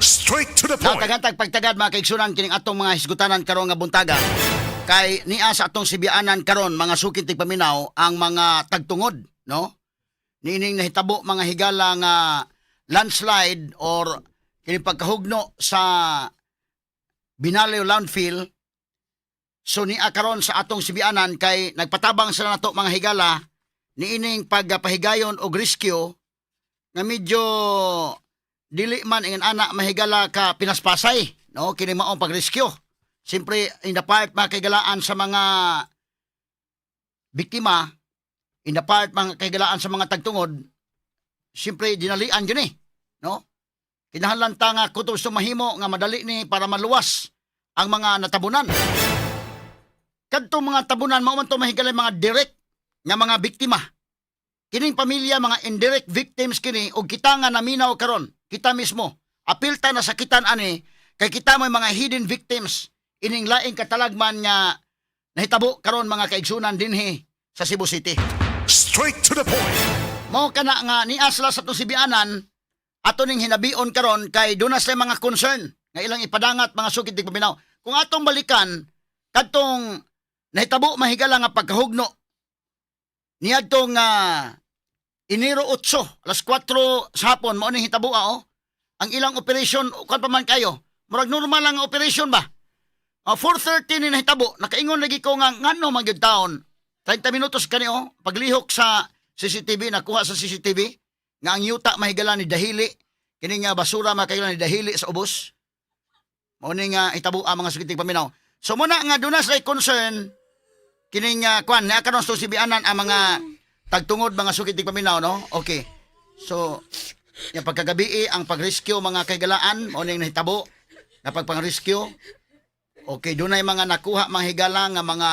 Straight to the point. Natagantag pagtagad, mga kaigsunan, kining atong mga hisgutanan karon nga buntaga kay niya sa atong sibianan karon, mga suking tigpaminaw, ang mga tagtungod, no, niining nahitabo, mga higala, nga landslide or kining pagkahugno sa Binaliw landfill. So niya karon sa atong sibianan kay nagpatabang sila nato, mga higala, niining pagpahigayon og rescue nga medyo dili man ingon ana, mahigala, ka pinaspasay, no, kini maong pag-rescue. Siyempre, in the part, mga kahigalaan, sa mga biktima, in the part, mga kahigalaan, sa mga tagtungod, siyempre dinalian yun eh, no? Kinahanglan ta nga kutob sa mahimo nga madali ni para maluwas ang mga natabunan. Kadtong mga tabunan mao man to, mahigala, mga direct nga mga biktima. Kining pamilya, mga indirect victims kini, og kita nga naminaw karon, kita mismo apil ta nasakitan ani kay kita may mga hidden victims ining laing katalagman nga nahitabo karon, mga kaigsunan, dinhi sa Cebu City. Straight to the point. Mao kana nga niya sila sa atong sibianan, ato ning hinabion karon kay doon na sila mga concern nga ilang ipadangat, mga sukit tigpaminaw. Kung atong balikan kadtong nahitabo, mahigala, nga pagkahugno niadtong Enero 8, alas 4 sa hapon, mao ning hitabo oh. Ang ilang operation kuan pa man kayo. Murag normal lang ang operation ba? 4:30 ni nahitabo, nakaingon lagi ko nga ngano man gyud taon. 30 minutos kani oh, paglihok sa CCTV, nakuha sa CCTV nga ang yuta, mahigala, ni dahili kini nga basura, makahigala, ni dahili sa ubos. Mao ni nga hitabo ang mga sukitig paminaw. So muna nga doon na sila concern kining kwan na karon sa sibianan ang mga tagtungod, mga sukitig paminaw, no. Okay. So yung pagkagabi ang pag-rescue, mga kahigalaan, mao ning nahitabo na pagpang-rescue. Okay, dunay mga nakuha, mga higala, nga mga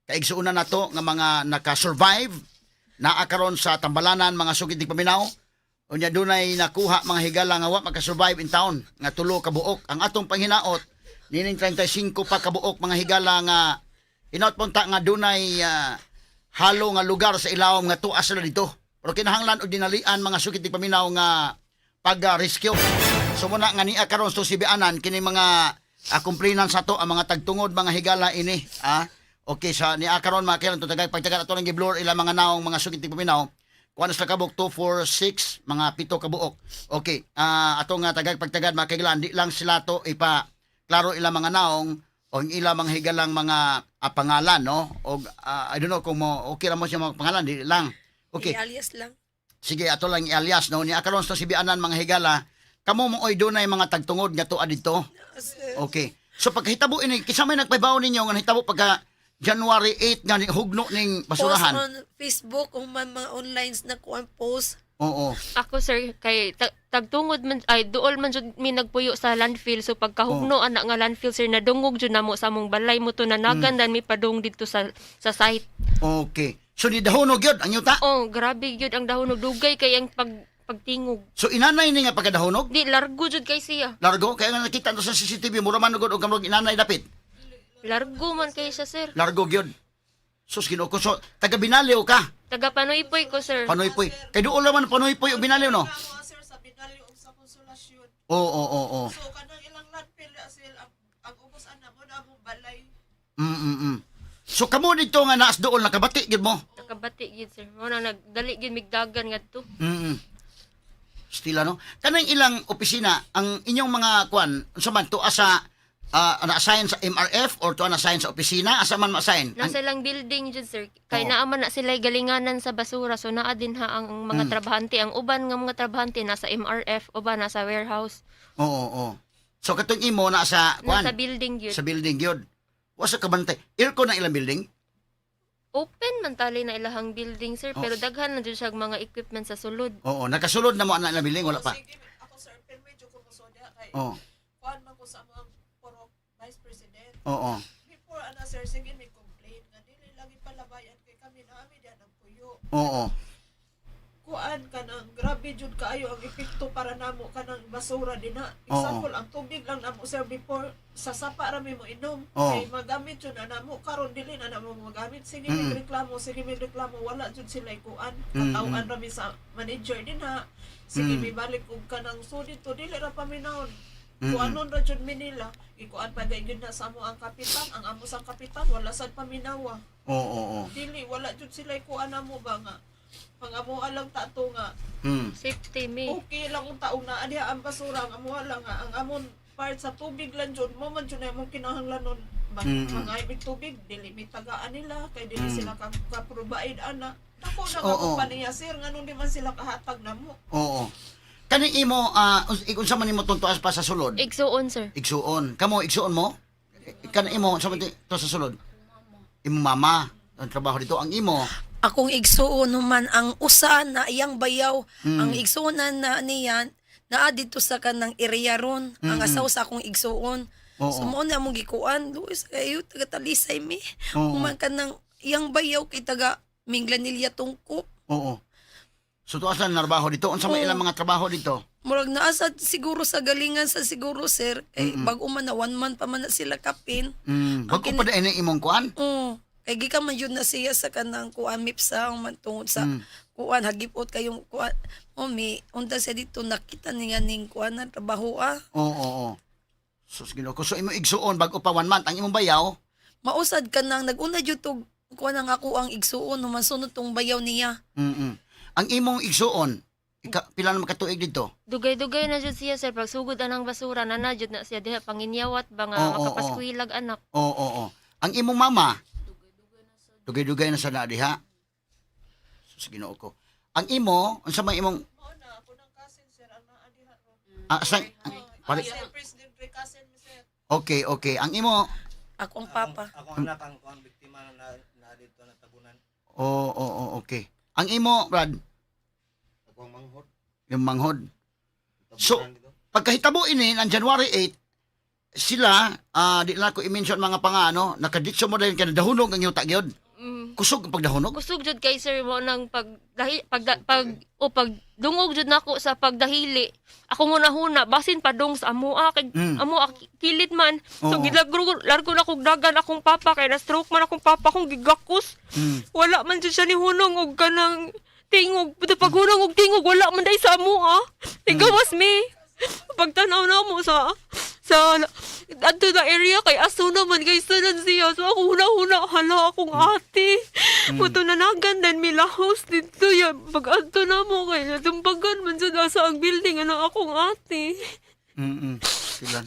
kaigsuonan nato nga mga naka-survive naa karon sa Tambalanan, mga sukit paminaw. Unya dunay nakuha, mga higala, nga wa maka-survive in town nga tulo ka buok. Ang atong panghinaot nining 35 pa ka buok, mga higala, nga hinaot punta nga dunay halo nga lugar sa ilawom nga tuas sila dito. Pero kinahanglan og dinalian, mga sukit paminaw, nga pag-rescue. So muna nga niya karon sa sibianan kini mga complainants sa to, ang mga tagtungod, mga higala, ini. Ah, okay, sa niya karon, mga kailan to tagay pagtagal ato nang giblur ilang mga naong, mga sukit paminaw. Kuan sa kabuk 2 4 6, mga pito ka buok. Okay, ato nga tagay pagtagad, mga kailan, di lang sila to ipa klaro ilang mga naong o ang ilang mga higalang mga pangalan, no, og I don't know kung mo okay ra mo siya mga pangalan, di lang. Okay. I-alias lang. Sige, ato lang i-alias, no. Ni karon sa sibianan, mga higala, kamo mo oy dunay mga tagtungod nga tuad dito. Okay. So pagkahitabo ini, kinsa may nagpahibaw ninyo nga nahitabo pagka January 8 nga ni hugno ning Post basurahan? on Facebook kung man mga online na kuan post. Oo. Ako, sir, kay tagtungod man ay duol man jud mi nagpuyo sa landfill, so pagkahugno ana nga landfill, sir, nadungog jud namo sa among balay mo to nanagan dan mi padung didto sa site. Okay. So ni dahonog yun ang yuta. Oh, grabe jud ang dahonog, dugay kay ang pagtingog. So inanay ni nga pagkadahonog? Di, largo jud kay siya. Largo kaya nga nakita to sa CCTV, mura man gud og kamrog inanay dapit. Largo man kay siya, sir. Largo gyud. Sus, Ginoo ko. So taga Binaliw ka? Taga Panoypoy ko, sir. Panoypoy. Kay duol naman Panoypoy ug Binaliw, no? Ako, sir, sa Binaliw ug sa Konsolasyon. Oo. So kanang ilang landfill sir, ang ubos ana mo na among balay. So kamo dito nga naas dool, nakabati gyud mo? Nakabati gyud, sir. Mo na nagdali gyud migdagan ngadto. Stila, no. Kanang ilang opisina ang inyong mga kuan, unsa man to, asa na-assign sa MRF or to na-assign sa opisina, asa man ma-assign? Nasa ilang building jud, sir, kay Oo. naa man na sila galinganan sa basura, so naa din ha ang mga trabahante. Ang uban nga mga trabahante nasa MRF, uban nasa warehouse. Oo. So katong imo na sa kuan? Nasa building gyud. Sa building gyud. Wa sa kabantay. Aircon na ilang building? Open man tali na ilahang building, sir, pero daghan na jud siya mga equipment sa sulod. Oo, nakasulod na mo ana ilang building, wala pa? Sige, ako, sir, pero medyo kumusoda kay kuan man ko sa mga puro vice president. Oo. Before ana, sir, sige may complain nga dili lagi palabayan kay kami na ami diyan ang puyo. Oo. Kuan, kanang grabe jud kaayo ang epekto para namo kanang basura dinha. Example, ang tubig lang namo, sir, before sa sapa ra mi mo inom kay magamit jud na namo. Karon dili na namo magamit. Sige mig reklamo, sige mig reklamo, wala jud sila kuan. Katawhan ra mi sa manager dinha. Sige mi balik og kanang so dito dili ra paminawon. Kuanon ra jud mi nila. Ikuan pa gay na sa amo ang kapitan, ang amo sa kapitan wala sad paminawa. Oo, oo, oo. Dili, wala jud sila kuan namo ba nga ang amo lang tato nga Safety me. okay lang ang taong naa diha ang basura. Ang amo lang nga ang amon part sa tubig lang jud mo man jud na among kinahanglanon ba, mga ibig tubig dili mi tagaan nila kay dili sila ka provide ana. Dako na nga kompanya, sir, nganong di man sila kahatag namo? Oo. Kaning imo unsa man nimo tuntuas pa sa sulod? Igsuon, sir. Igsuon. Kamo igsuon mo? Kaning imo unsa man to sa sulod? Imo mama ang trabaho dito, ang imo. Akong igsuon man ang usa na iyang bayaw, ang igsuonan na niya naa dito sa kanang area ron, ang asawa sa akong igsuon. So mao na among gikuan, luis kayo taga Talisay mi. Human kanang iyang bayaw kay taga Minglanilla tungkop. Oo. So tuas lang trabaho dito. Unsa may ilang mga trabaho dito? Murag naa sa siguro sa galingan sa siguro, sir, kay bag-o man na, one month pa man na sila kapin. Bago pa dahil imong kuan? Oo. Kay gikan man yun na siya sa kanang kuan mipsa man tungod sa kuan hagipot kayong kuan. O mi unta siya dito nakita niya ning kuan na trabaho ah. Oo. Sus, Ginoo ko. So imo igsuon bago pa one month ang imong bayaw. Mausad ka nang naguna jud tog kuan ang ako ang igsuon human sunod tong bayaw niya. Ang imong igsuon, pila na makatuig dito? Dugay-dugay na jud siya, sir. Pagsugod anang basura na na jud na siya diha panginyawat ba nga makapaskwilag anak. Oo. Ang imong mama, dugay-dugay na sa na diha. Sus, Ginoo ko. Ang imo, unsa may imong Mao na ako ng cousin, sir, ang naa diha ron. ah, sa, pali- Sir President Ray, cousin mi, sir. Okay. Ang imo, Ako ang papa. Akong anak ang kuang biktima na na dito na tabunan. Oo, okay. Ang imo, Brad, Ako ang manghod. yung manghod. So, Tabunan dito. pagkahitabo ini ang January 8, sila, di na ko i-mention mga pangano, nakaditso mo dahil kaya dahunog ang yuta gyud. Kusog ang pagdahunog. Kusog jud kay sir mo nang pag dahi, pag pag o pag dungog jud nako sa pagdahili. Ako huna-huna basin padung sa amoa kay amoa kilit man. So gilagro largo na kog dagan akong papa kay na stroke man akong papa akong gigakos. Wala man jud siya ni hunong og kanang tingog. Paghunong og tingog wala man day sa amoa. Tigawas mi. Pagtanaw na mo sa adto na area kay aso naman kay sunan siya. So ako huna-huna, hala akong ate. Muto nanagan dan milahos dito ya. Pag adto na mo kay natumbagan man jud asa ang building ano akong ate. Silan.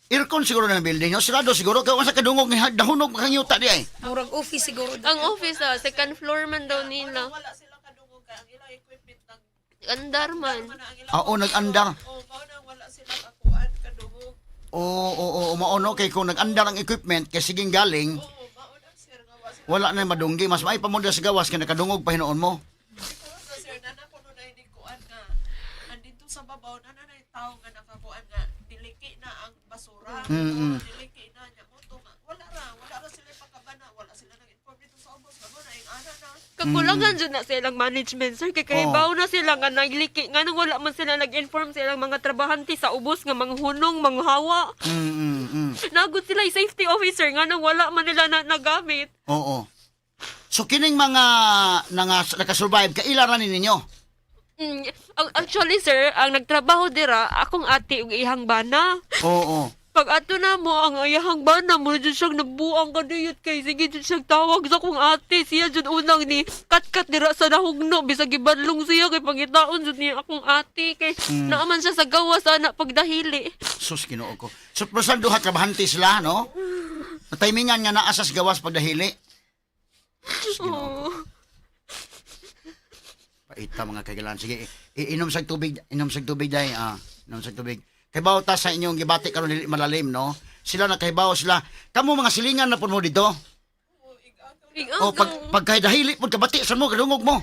Aircon siguro ng building. No? Sarado siguro. Kaya sa kadungog, dahunog kang yuta di ay. Murag office siguro. Ang office ah, second floor man daw nila. Wala sila kadungog kay ang ilang equipment nag Andar man. man ang ilang Oo, nag-andar. Oh, mao na wala sila kakuan kadungog. Oo, mao no. Kay kung nag-andar ang equipment, kay siging galing, Oo, mao na, sir, nga wa sila. wala na madunggi. Mas may pamunda sa gawas kay nakadungog pa hinuon mo. Siguro sa sir nana kuno na ini kuan nga andito sa babaw na na tao nga nakakuan nga diliki na ang basura. Diliki na niya mo to nga wala ra sila pakabana, wala sila nag-inform dito sa ubos nga mo na ing ana na. Kakulangan jud na silang management, sir. Kay kahibaw na sila nga nagliki. Nga nang wala man sila nag-inform sa ilang mga trabahante sa ubos nga manghunong, manghawa. Nagod sila yung safety officer nga nang wala man nila na nagamit. Oo. So kining mga nanga nakasurvive kaila ra ni ninyo. Actually, sir, ang nagtrabaho dira akong ate ug ihang bana. Oo. Pag ato na mo ang iyahang bana mo jud siyang nabuang kadiyot kay sige jud siyang tawag sa akong ate siya jud unang ni katkat dira sa nahugno bisag gibadlong siya kay pangitaon jud niya akong ate kay naaman siya sa gawas ana pagdahili. Sus, Ginoo ko. So personal duha trabahante sila, no? Timingan nga naa sa gawas pagdahili. Sus, Ginoo ko. Paita mga kailan. Sige, inom sa tubig, inom sa tubig dai, inom sa tubig. Kay ta sa inyong gibati karon dili malalim, no? Sila na kahibaw sila. Kamo mga silingan na pud mo dito. O pag pagkadahili pud kabati sa mo kadungog mo.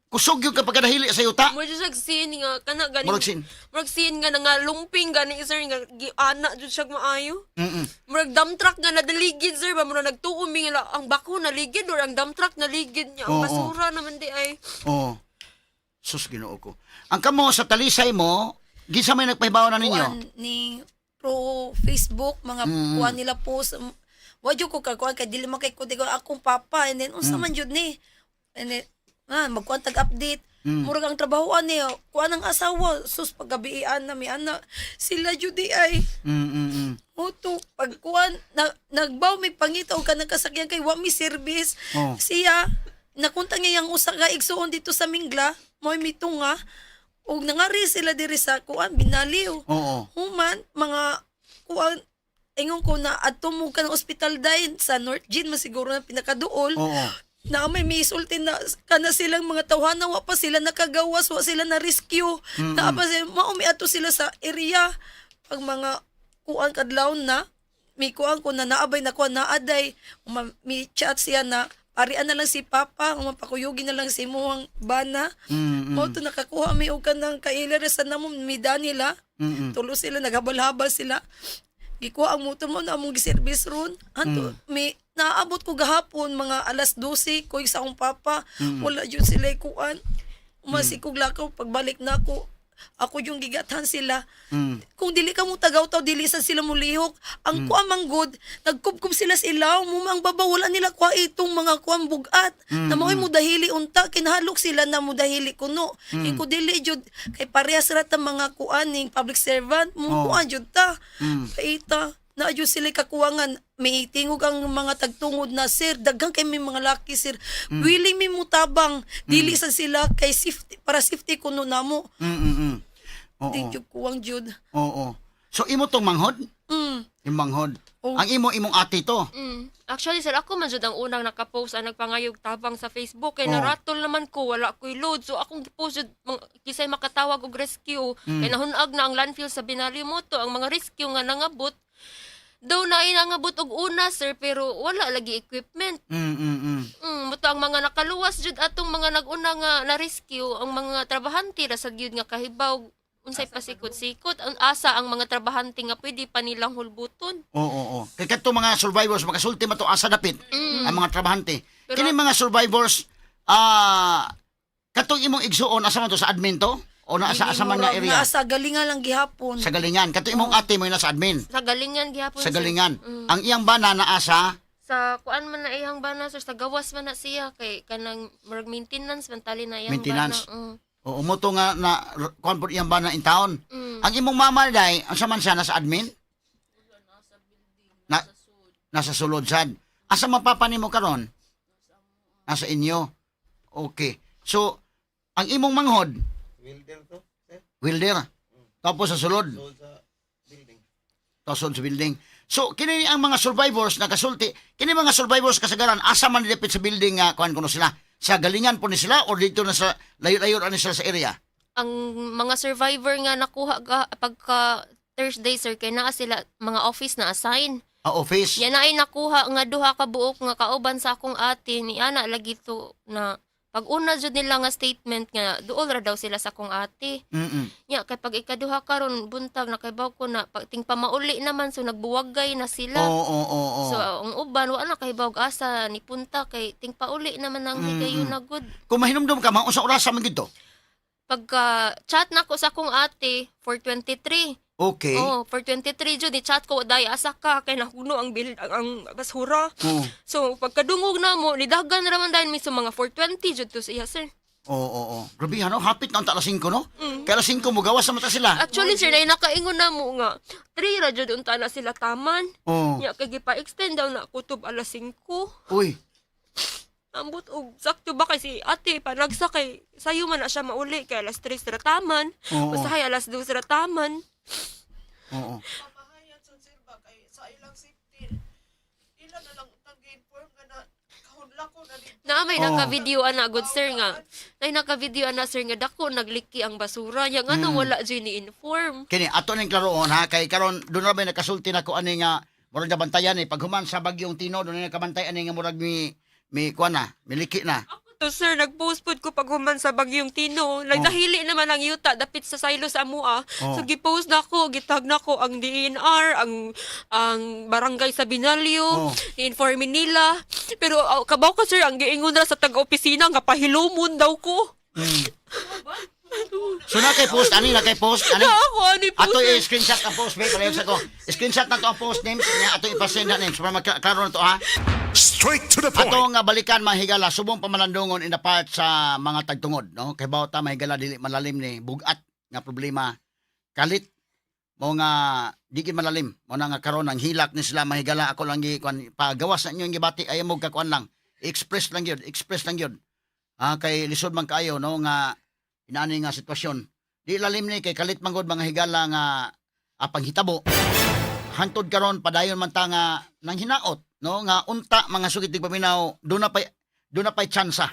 Kusog yung kapag kadahili sa yuta. Mo jud siya scene nga kana gani. Murag scene. Murag scene nga nangalumping gani sir nga giana jud siya maayo. Murag dump truck nga nadaligid sir ba murag nagtuo mi nga ang bako naligid or ang dump truck naligid niya ang basura naman di ay. Oo. Sus, Ginoo ko. Ang kamo sa Talisay mo, ginsa may nagpahibaw na ninyo? Kuan ni pro Facebook mga kuan nila post, wa jud ko kakuan kay dili man kay ko di ko akong papa, and then unsa man jud ni, and then magkuan tag update. Murag ang trabahoan niya kuan ang asawa, sus, paggabian na mi ana sila jud di ay. Uto, pag kuan, na, nagbaw may pangita og kanang kasakyan kay wa mi service. Oh. Siya, nakunta niya yang usa ka igsuon dito sa Mingla, mo'y mitunga, ug nangari sila diri sa kuan Binaliw. Human mga kuan, ingon ko na adto mo ka ng ospital dayon sa North Jean masiguro na pinakaduol. Na may misulti na kana silang mga tawhana, wa pa sila nakagawas, wa sila na rescue. Na pa sila maumi ato sila sa area pag mga kuan kadlawon na mi kuan ko na naabay na kuan naaday. Mi chat siya na parian na lang si papa, umapakuyugi na lang si imuhang bana. Mao to nakakuha mi og kanang kaila ra sa namo mi nila. Tulo sila naghabal-habal sila. Gikuha ang motor mo na among giservice ron. Anto mi naabot ko gahapon mga alas 12 ko sa akong papa. Wala jud sila kuan. Umasikog lakaw pagbalik nako. Ako yung gigatan sila. Kung dili ka mo tagaw-taw, dili sa sila mulihok. Ang kuan man good, nagkubkob sila sa ilaw mo ang baba, wala nila kuha itong mga kuan bugat. Na mao'y mudahili unta, kinhalok sila na mudahili kuno. Mm. Ko dili jud kay parehas ra ta mga kuan ning public servant, mo kuan jud ta. Paita na jud sila kakuwangan, may tingog ang mga tagtungod na, "Sir, daghan kay may mga laki, sir, willing mi mutabang, dili sa sila kay safety, para safety kuno namo." Oo. Di jud kuwang jud. Oo. So imo tong manghod? Mm. Yung manghod. Oo. Ang imo imong ate to. Actually, sir, ako man jud ang unang nakapost ang nagpangayog tabang sa Facebook kay naratol naman ko, wala ko'y load. So akong gipost jud kisay makatawag og rescue. Kay nahunag na ang landfill sa Binaliw mo to ang mga rescue nga nangabot. Daw na ay nangabot og una, sir, pero wala lagi equipment. Muto ang mga nakaluwas jud atong mga nag-una nga na rescue ang mga trabahante ra sad gyud nga kahibaw unsay pasikot-sikot ang asa ang mga trabahante nga pwede pa nilang hulbuton. Oo. Kay kadto mga survivors makasulti man to asa dapit ang mga trabahante. Pero- Kini mga survivors, katong imong igsuon asa man to, sa admin to o naa sa asa man nga Murag area? naa sa galingan lang gihapon. Sa galingan. Katong imong ate mo nasa admin. Sa galingan gihapon, Sa sir. galingan. Ang iyang bana naa sa Sa kuan man na iyang bana, sir, sa gawas man na siya kay kanang murag maintenance man tali na iyang Maintenance. bana. Oo, mo to nga na kuan po iyang bana in town. Ang imong mama day, ang sa man siya nasa admin? Na, nasa sulod sad. Asa man papa nimo karon? Nasa inyo. Okay. So, ang imong manghod, Welder to, sir. welder. Tapos sa sulod, Sold sa building. tapos sa building. So, kini ang mga survivors nakasulti, kini mga survivors kasagaran asa man nilapit sa building nga kuan kuno sila? Sa galingan po ni sila or dito na sa layo-layo na ni sila sa area? Ang mga survivor nga nakuha ga, pagka Thursday, sir, kay naa sila mga office na assign. Ah, office. Yan ay nakuha nga duha ka buok nga kauban sa akong ate ni ana lagi to na pag una jud nila nga statement nga duol ra daw sila sa akong ate. Nya kay pag ikaduha karon buntag nakaibaw ko na pag ting pamauli naman, so nagbuwagay na sila. Oo. So ang uban wa na kahibaw og asa ni punta kay ting pauli naman ang higayon na gud. Kung mahinumdum ka, mga unsa oras man gid to? Pagka chat na ko sa akong ate 4:23. Okay. Oh, 4:23 jud ni chat ko, "Day, asa ka kay nahuno ang bil ang basura?" Oo. So pagkadungog na mo nidagan ra man dayon mi sa mga 4:20 jud to siya, sir. Oo. Grabe, ano? Hapit na ang alas 5, no? Kaya alas 5 mo, gawas na mata sila. Actually, sir, nay nakaingon na mo nga 3 ra jud unta na sila taman. Oo. Nya kay gipa-extend daw na kutob alas 5. Uy. Ambot og sakto ba kay si ate panagsa kay sayo man na siya mauli kay alas 3 ra taman. Oo. Usahay alas 2 ra taman. Oo. Pamahayan sa sir ba kay sa ilang safety ila na lang utang gi-inform nga na kahunla ko na dito. Na may Oo. naka-video ana good sir nga. Nay naka-video ana, sir, nga dako nagliki ang basura. Nya ngano wala jud ni inform. Kini, ato ning klaroon ha, kay karon doon ra may nakasulti na ko ani nga murag nabantayan eh paghuman sa bagyong Tino, doon na nakabantay ani nga murag mi kuan na, miliki na. Ako to, sir, nag-post pod ko paghuman sa bagyong Tino. Nagdahili naman ang yuta dapit sa silo sa amua. Oh. So gi-post na ko, gitag na ko ang DNR, ang barangay sa Binalyo, Oh. ni-inform nila. Pero kabaw ka, sir, ang giingon ra sa taga-opisina nga pahilumon daw ko. So na kay post ani, na kay post ani. Na ako ani po, Ato sir. i-screenshot ang post, babe. Pareho sa ko. Screenshot na to ang post names niya. Ato ipasend na names para magkaroon na to, ha? Straight to the point. Ato nga balikan mga higala, subong pamalandungon in the part sa mga tagtungod, no? Kay bawta mga higala dili malalim ni bugat nga problema kalit mo nga di gid malalim mo na nga karon ang hilak ni sila, mga higala. Ako lang gi kuan pagawas na inyong gibati ay mo kakuan lang, express lang gyud, express lang gyud, ah, kay lisod man kaayo, no, nga inani nga sitwasyon di lalim ni kay kalit man gud, mga higala, nga panghitabo. Hantod karon padayon man ta nga nang hinaot, no, nga unta, mga sugit paminaw, doon na pay tsansa.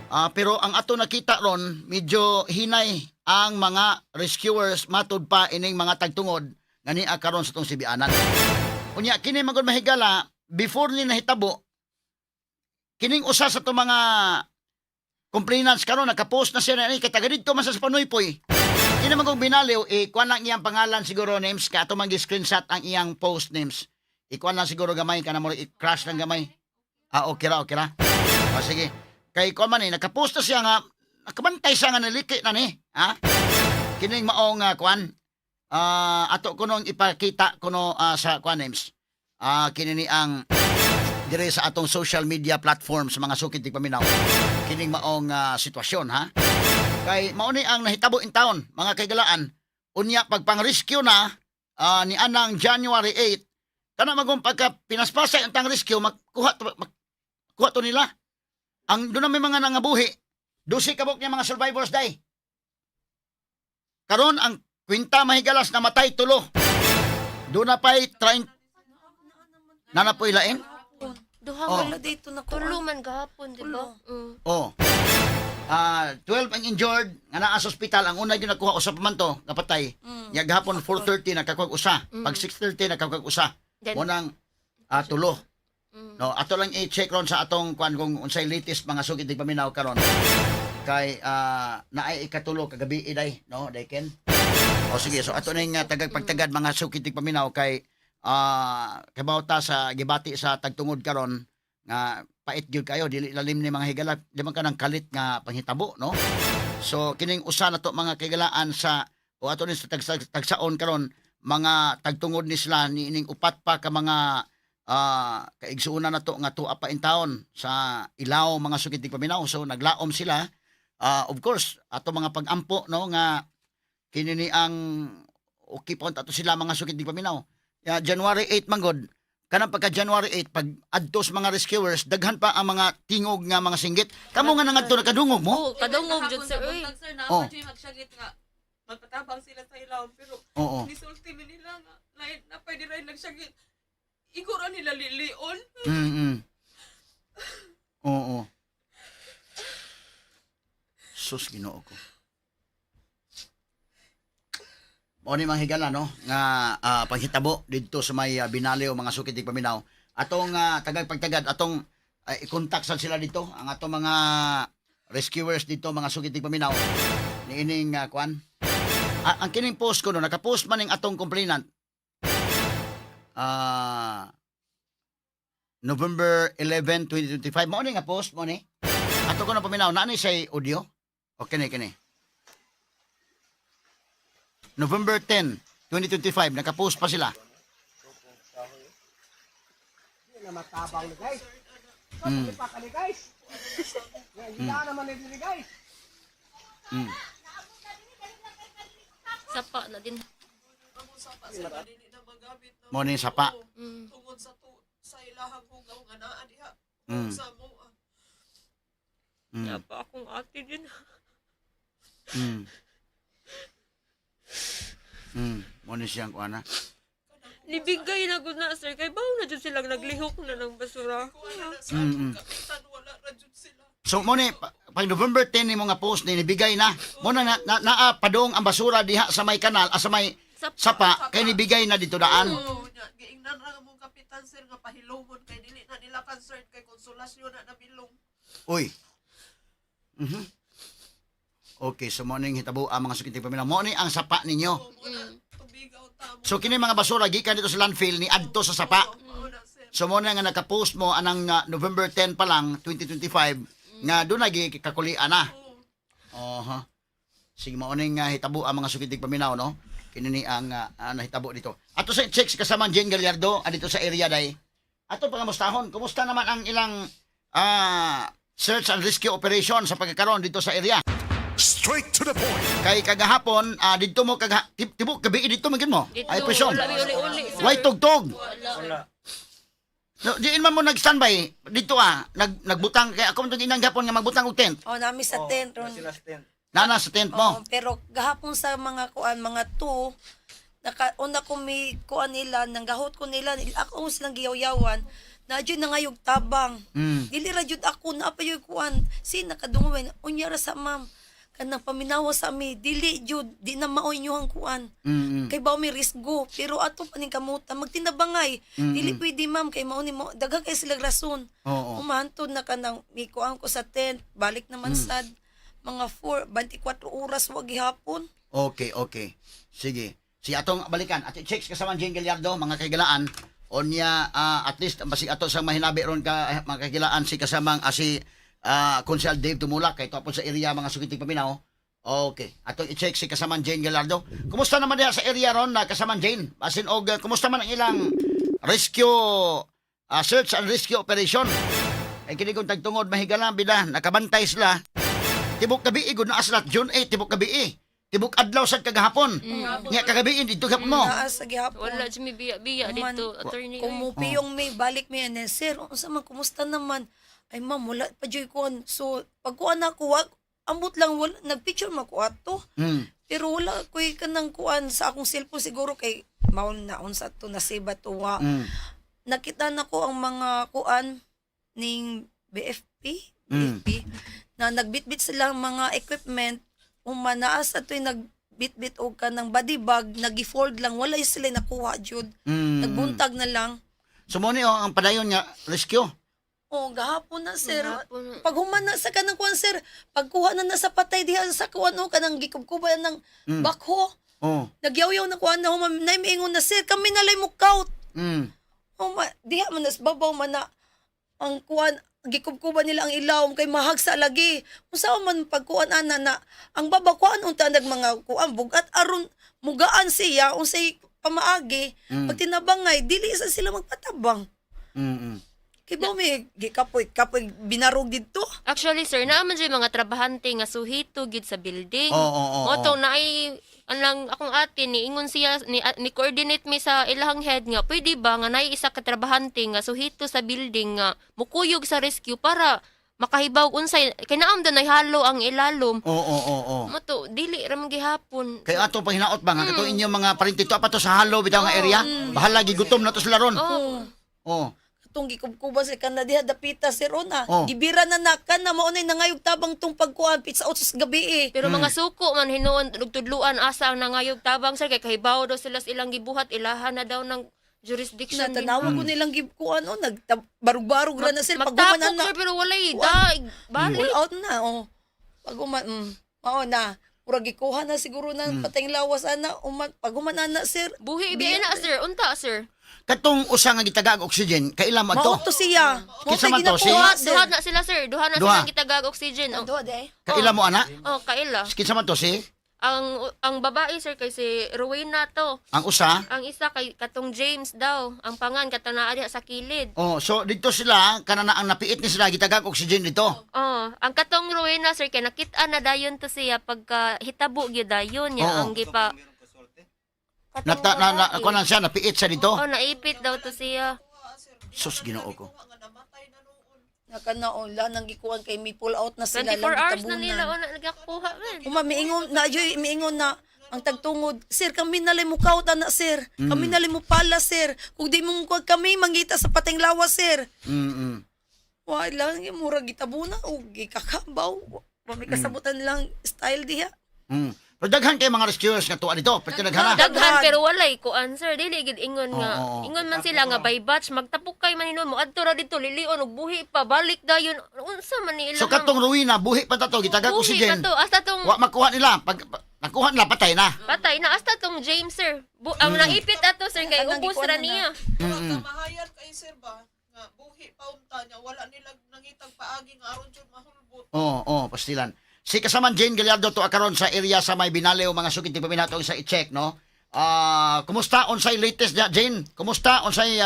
Ah, pero ang ato nakita ron, medyo hinay ang mga rescuers matud pa ining mga tagtungod nga niya karon sa tong sibianan. Unya kini magod, mahigala, before ni nahitabo kining usa sa itong mga complainants karon, nakapost na siya na ni kay taga didto man sa Panuypoy. Kini man kong binaliw, ikuan lang iyang pangalan siguro, names ka ato man screenshot ang iyang post, names. Ikuan lang siguro gamay kana mo i-crash lang gamay. Ah, okay ra, okay ra. Ah, sige. Kay kuan man eh, nakapost na siya nga nakabantay siya nga naliki na ni, ha? Kining maong kuan. Ah, ato kunong ipakita kuno sa kuan, names. Ah, kini ni ang dire sa atong social media platform sa mga sukit paminaw. Kining maong sitwasyon, ha? Kay mao ni ang nahitabo in town, mga kaigalaan. Unya pag pang-rescue na ni anang January 8, kana magong pagka pinaspasay ang tang rescue, makuha to nila. Ang doon na may mga nangabuhi, 12 kabok niya mga survivors day. Karon ang kwinta, mahigalas, namatay tulo. Doon na pa'y 30 na na po'y lain. Duha Oh. man Wala dito na tulo man gahapon, di ba? Oh. Ah, 12 ang injured nga naa sa ospital. Ang una gyud nakuha, usa pa man to napatay. Ya gahapon 4:30 nakakuha og usa. Pag 6:30 nakakuha og usa. Then- Mo nang tulo. No, ato lang i-check ron sa atong kuan kung unsay latest, mga sugid paminaw, karon. Kay naay ikatulo kagabi iday, no, day ken. O sige, so ato ning tagag pagtagad, mga sukit paminaw, kay kabaw ta sa gibati sa tagtungod karon nga pait gyud kayo, dili lalim ni mga higala, di man ka ng kalit nga panghitabo, no? So kining usa na to, mga kaigalaan, sa o ato ni sa tagsaon karon mga tagtungod ni sila ni ining upat pa ka mga kaigsuonan na to nga tuwa pa in town sa Ilaw, mga sukit paminaw. So naglaom sila. Ah, of course ato mga pagampo, no, nga kini ni ang okay pa ato sila, mga sukit paminaw. Ya, January 8 man gud kanang pagka January 8, pag adto sa mga rescuers, daghan pa ang mga tingog nga mga singgit. Kamo nga nangadto, nakadungog mo? Oh, kadungog jud, sir. Uy. Sir, na Oh. oh. Magsyagit nga magpatabang sila sa ilawom pero nisulti mi nila nga lain na pwede rin nagsyagit. Iguro nila lilion. Oo. Sus, Ginoo ko. Mao ni mga higala, no, nga panghitabo didto sa may Binaliw, mga sukit paminaw. Atong tagag pagtagad atong i-contact sad sila dito ang atong mga rescuers dito, mga sukit paminaw, niining kuan. Ah, ang kining post ko, no, nakapost man ning atong complainant. November 11, 2025. Mao ni nga post mo ni. Ato ko na paminaw na ni say audio. Okay ni kini. November 10, 2025 nakapost pa sila. Hindi na matabang ni guys. So, pa ka ni guys. Nga, hindi naman ni guys. Sapa na din. Sapa sila dili na magamit na Mo ni sapa. Tungod sa tu sa ilahang hugaw nga naa diha. Sa mo ah. Napa akong ate din. Mo ni siyang kuana. Nibigay na gud na, sir. Kay bawo na jud silang naglihok na ng basura. Kuha na sa atong kapitan wala ra jud sila. So mo ni pag November 10 ni mga post ni nibigay na. Mo na na, na, naa padong ang basura diha sa may kanal, sa may Sapa. sapa kay nibigay na dito daan. Oo, nya giingnan ra among kapitan, sir, nga pahilomon kay dili na nila concern kay konsolasyon na nabilong. Uy. Okay, so mo ning hitabo ang mga sukiting pamilya. Mo ni ang sapa ninyo. Oo, mo na tubigaw ta mo. So kini mga basura gikan dito sa landfill ni adto sa sapa. Oo, mao na, sir. So mo na nga nakapost mo anang November 10 pa lang 2025 nga doon na kakulian na. Oha. Sige, mao ning hitabo ang mga sukid tig paminaw, no? Kini ni ang nahitabo dito. Ato sa check si kasamang Jane Gallardo dito sa area day. Ato pangamustahon, kumusta naman ang ilang search and rescue operation sa pagkakaroon dito sa area? Straight to the point. Kay kagahapon, dito mo tibok gabi dito man gyud mo. Dito, Ay presyon. wala mi uli-uli, sir. Way tugtog. Wala. No, diin man mo nag-standby dito nagbutang kay ako man tong inang gapon nga magbutang og tent. Oh, nami sa tent ron. Sila sa tent. Nana sa tent mo. Oo, pero gahapon sa mga kuan, mga two, naka, una ko may kuan nila, nanggahot ko nila, ako silang giyawyawan, na jud nangayog tabang. Dili ra jud ako na pa yung kuan, si nakadungog unya ra sa ma'am. Kanang paminawa sa ami, dili jud, di na mao inyohang kuan. Kay ba may risgo, pero ato pa ning kamuta, magtinabangay. Dili pwede ma'am kay mao ni mo, daghan kay sila rason. Oo. Umantod na kanang mikuan ko sa tent, balik naman sad mga 4, 24 oras wa gihapon. Okay, okay. Sige. Sige, atong balikan. At checks kasama Jane Gallardo, mga kaigalaan. Onya, at least, basig ato sa mahinabi ron ka, mga kaigalaan, si kasamang, si Konsehal Dave Tumulak, kay po sa area, mga sukiting paminaw. Okay. Atong i-check si kasamang Jane Gallardo. Kumusta naman diha sa area ron na kasamang Jane? Basin og, kumusta man ang ilang rescue, search and rescue operation? Ay kini kong tagtungod mahigala bida nakabantay sila. Tibok gabi gud na aslat June 8 tibok gabi. Tibok adlaw sad kagahapon. Nya kagabi dito gapon mo. Naa sa gihapon. Wala jud mi biya-biya Man, dito, attorney. Kung mupiyong may balik may and then, sir, unsa man kumusta naman? Ay ma'am, wala pa jud kuan. So pagkuan ako, wag ambot lang wala nagpicture man ko ato. Pero wala ko'y kanang kuan sa akong cellphone siguro kay mao na unsa to nasiba to wa. Nakita na ko ang mga kuan ning BFP, BFP na nagbitbit sila ang mga equipment umanaas atoy nagbitbit og kanang body bag nagi-fold lang wala sila nakuha jud. Nagbuntag na lang. So mo ni oh, ang padayon nga rescue. Oh, gahapon na sir. Gahapon. Pag human na sa kanang kuan sir, pagkuha na na sa patay diha sa kuan o kanang gikubkuban ng bakho. Oh. Nagyaw-yaw na kuan na human na miingon na sir, kami na lay mo count. Oh, ma, diha man nas babaw man na ang kuan gikubkuban nila ang ilawom kay mahagsa lagi. Unsa man pagkuan ana na ang baba kuan unta nag mga kuan bugat aron mugaan siya unsay pamaagi. Pag tinabangay dili sa sila magpatabang. Kay ba may gikapoy kapoy binarog didto. Actually, sir, naa man jud mga trabahante nga suhito gid sa building. Oo, oo, Mo oo. tong naay anlang akong ate ni ingon siya ni coordinate mi sa ilahang head nga pwede ba nga naay isa ka trabahante nga suhito sa building nga mukuyog sa rescue para makahibaw unsay kay naam da halo ang ilalom. Oo. Mo to dili ra man gihapon. Kay ato pang hinaot ba nga katong inyong mga parinti to pa to sa halo bitaw nga area. Bahala gigutom na to sila ron. Oh, Oh. Katong gikubkuban sa kana diha dapita sir ona. Oh. Gibira na na kana mao nay nangayog tabang tong pagkuan pizza 8 sa gabi eh. Pero mga suko man hinuon ug tudluan asa ang nangayog tabang sir kay kahibaw daw sila sa ilang gibuhat ilahan na daw ng jurisdiction. Natanawa ko nilang gikuan o nagbarug-barug ra na sir pag Magtapok human na sir pero walay Kuan. daig balik. Pull out na oh. Pag human mao na murag gikuha na siguro na patayng lawas ana uman pag human na sir. Buhi biya na sir, unta sir. Katong usa nga gitagaag oxygen, kaila man to? Mao to siya. Mao Kinsa to man to, si- ginakuha Duha, sir. duha na sila sir, duha na Duha. sila gitagaag oxygen. Oh, Duha de. Kaila mo ana? oh kaila. Kinsa man to si? Ang babae sir kay si Rowena to. Ang usa? Ang isa kay katong James daw, ang pangan katong naa diha sa kilid. Oh, so dito sila kanana ang napiit ni sila gitagaag oxygen dito. Oh, ang katong Rowena sir kay nakit-an na dayon to siya pagka hitabo gyud dayon niya Oo. ang gipa. Katong Nata na, na, babae. kuan siya napiit siya dito. Oh, naipit daw to siya. Sus Ginoo ko. Nga namatay na noon. Nakanaon la nang gikuan kay mi pull out na sila 24 lang hours na nila gitabunan. o na nagakuha man. Uma miingon na ayoy miingon na ang tagtungod, sir kami nalay mo kauta na sir. Kami nalay mo pala sir. Kung di mo kuha kami mangita sa pateng lawas sir. Wala lang mura gitabuna o gikakabaw. Wa may kasabutan lang style diha. Pero daghan kay mga rescuers nga tuwa dito. Pero daghan na. Daghan pero walay kuan sir dili gid ingon nga Oo, oo. ingon man sila nga by batch magtapok kay man hinuon mo adto ra dito lilion og buhi pa balik dayon unsa man ni So ilang katong ruina buhi pa ta to gitagaag buhi oxygen. pa to hasta tong Wa makuha nila pag nakuha nila patay na. patay na hasta tong James sir ang naipit ato sir kay Kanang ubos gikuan ra na na. niya. Pero kamahayan kay sir ba nga buhi pa unta niya wala nila nangitag paagi nga aron jud mahulbot. Oo, oh, pastilan. Si kasaman Jane Gallardo to karon sa area sa may Binaliw, mga sukit ni paminato sa i-check, no? Ah, kumusta, unsay latest diya, Jane? Kumusta, unsay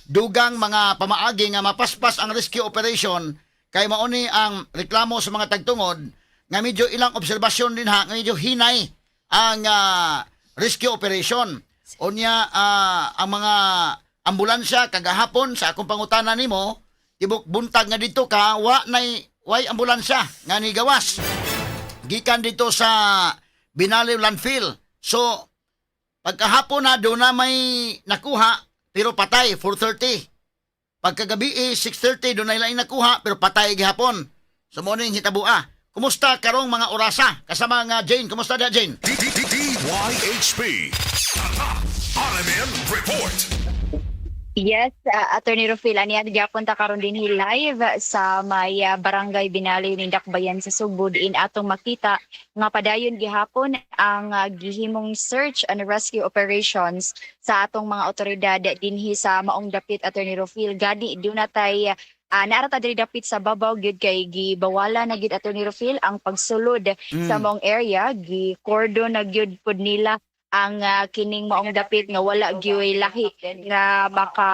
dugang mga pamaagi nga mapaspas ang rescue operation kay mauni ang reklamo sa mga tagtungod nga medyo ilang obserbasyon din ha nga medyo hinay ang rescue operation. Unya ang mga ambulansya kagahapon sa akong pangutana nimo tibok buntag nga dito ka wa nay way ambulansya nga ni gawas gikan dito sa Binaliw landfill. So pagkahapon na doon na may nakuha pero patay 4:30. Pagkagabi 6:30 doon na ilaing nakuha pero patay gihapon. So mo ning hitabua. Kumusta karong mga orasa? Kasama nga Jane, kumusta da, Jane? D D D DYHP. Tatak RMN Report. Yes, Attorney Rufil, ani at gyapon ta karon dinhi live sa may Barangay Binaliw ning Dakbayan sa Sugbo diin atong makita nga padayon gihapon ang gihimong search and rescue operations sa atong mga otoridad dinhi sa maong dapit, Attorney Rufil. Gani duna tay naa ra ta diri dapit sa babaw gyud kay gibawala na gyud, Attorney Rufil, ang pagsulod sa maong area. Gi cordon na gyud pud nila ang kining maong dapit nga wala gyud lahi nga maka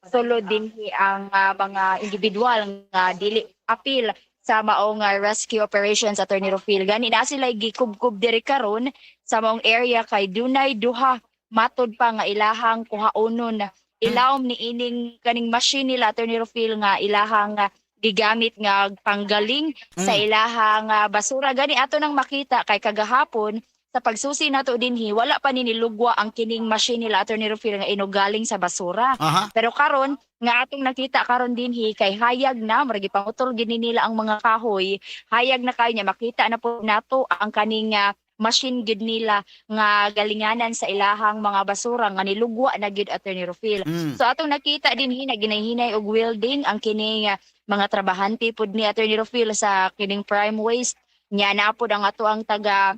sulod dinhi ang mga individual nga dili apil sa maong rescue operations, Attorney Rufil. Gani na sila gikubkub diri karon sa maong area kay dunay duha matod pa nga ilahang kuhaonon ilawom ni ining kaning machine nila, Attorney Rufil, nga ilahang gigamit nga panggaling sa ilahang basura. Gani ato nang makita kay kagahapon sa pagsusi nato dinhi wala pa ni nilugwa ang kining machine nila, Attorney Rufil, nga inugaling sa basura. Pero karon nga atong nakita karon dinhi kay hayag na, murag gipangutol gini nila ang mga kahoy, hayag na kayo niya makita na po nato ang kaning machine gid nila nga galinganan sa ilahang mga basura nga nilugwa na gid, Attorney Rufil. So atong nakita dinhi na ginahinay og welding ang kining mga trabahante pud ni Attorney Rufil sa kining Prime Waste nya na pod ang ato ang taga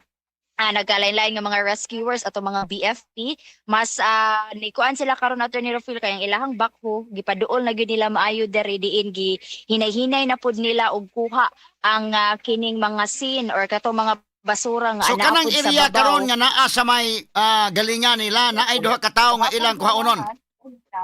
nagkalain-lain nga mga rescuers ato mga BFP. Mas nikuan sila karon, Attorney Rufil, kay ang ilahang backhoe gipaduol na gyud nila maayo diri diin gi hinay-hinay na pud nila og kuha ang kining mga scene or kato mga basura nga So naa kanang pud sa area babaw. karon nga naa sa may galingan nila naay duha ka tawo nga ilang kuhaonon.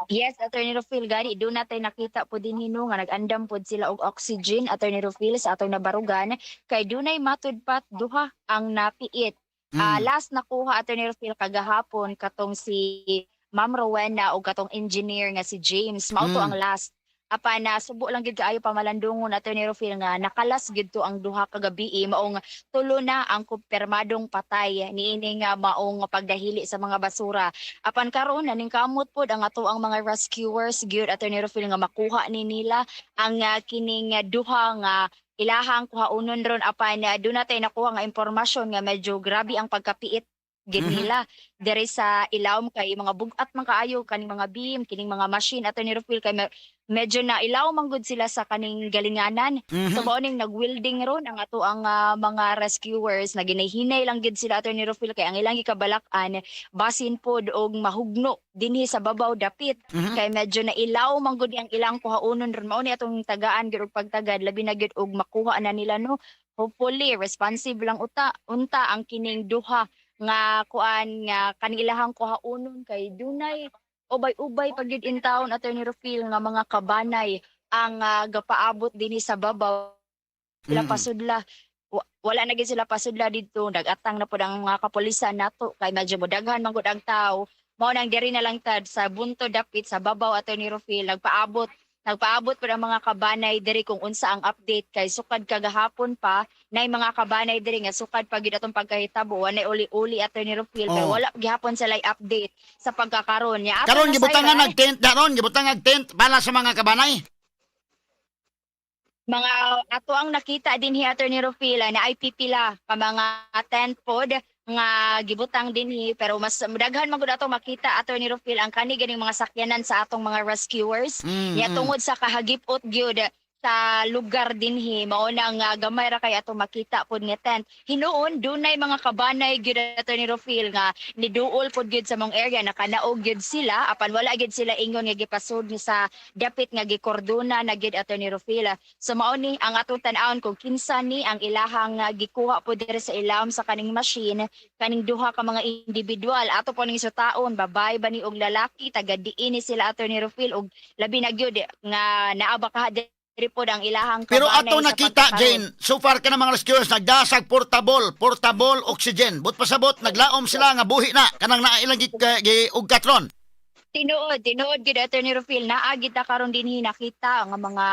Yes, Attorney Rufil, gani do natay nakita po din hino nga nag-andam pod sila og oxygen, Attorney Rufil, sa atong nabarugan kay dunay matud pat duha ang napiit. Last nakuha, Attorney Rufil, kagahapon katong si Ma'am Rowena o katong engineer nga si James. Mao to ang last. Apan na subo lang gid kaayo pamalandungon, Attorney Rufil, nga nakalas gid to ang duha kagabi, maong tulo na ang kumpirmadong patay niini nga maong pagdahili sa mga basura. Apan karon naningkamot pod ang ato ang mga rescuers gyud, Attorney Rufil, nga makuha ni nila ang kining duha nga ilahang kuhaonon ron, apan doon natay nakuha nga impormasyon nga medyo grabe ang pagkapiit gid nila diri sa ilawom kay mga bugat man kaayo kaning mga beam, kining mga machine, Attorney Rufil, kay medyo na ilaw man gud sila sa kaning galinganan. So mao ning nag-welding ron ang ato ang mga rescuers na ginahinay lang gid sila, Attorney Rufil, kay ang ilang gikabalak-an basin pod og mahugno dinhi sa babaw dapit kay medyo na ilaw man gud ang ilang kuhaonon ron. Mao ni atong tagaan gyud og pagtagad, labi na gyud og makuha na nila, no? Hopefully responsive lang uta unta ang kining duha nga kuan nga kaning ilahang kuhaonon kay dunay ubay-ubay pag gyud in town, Attorney Rufil, nga mga kabanay ang gapaabot dinhi sa babaw sila pasudla. Wala na gyud sila pasudla didto. Nagatang na pud ang mga kapulisan nato kay medyo modaghan man gud ang tao. Mao nang diri na lang tad sa bunto dapit sa babaw, Attorney Rufil. Nagpaabot pud ang mga kabanay diri kung unsa ang update kay sukad kagahapon pa nay mga kabanay diri nga sukad pa gyud atong pagkahitabo walay uli-uli, Attorney Rufil, pero wala gihapon sila update sa pagkakaron niya. Ato Karon na gibutangan sayran, og tent daron, gibutangan og tent para sa mga kabanay. Mga ato ang nakita din hi, Attorney Rufila, na ay pipila ka mga tent pod nga gibutang dinhi, pero mas daghan man gud ato makita, Attorney Rufil, ang kani ganing mga sakyanan sa atong mga rescuers. Nya tungod sa kahagipot gyud Sa lugar dinhi mao na nga gamay ra kay ato makita pod nga tent. Hinuon dunay mga kabanay gyud, Attorney Rofil, nga niduol pod gyud sa mong area, nakanaog gyud sila, apan wala gyud sila ingon nga gipasud ni sa dapit nga gikordona na gyud, Attorney Rofil. So mao ni ang atong tan-awon kung kinsa ni ang ilahang gikuha po diri sa ilawom sa kaning machine, kaning duha ka mga individual. Ato po ning sutaon, babae ba ni og lalaki, taga diin ni sila, Attorney Rofil, og labi na gyud nga naa ba kaha diri pod ang ilahang Pero kabanay ato sa nakita, pagkakaroon. Jane, so far ka na mga rescuers, nagdasag portable oxygen. But pasabot, naglaom sila nga buhi na. Kanang naa ilang giugkat ron. Tinuod, tinuod gyud, Attorney Rufil, naa gid ta karon dinhi nakita nga mga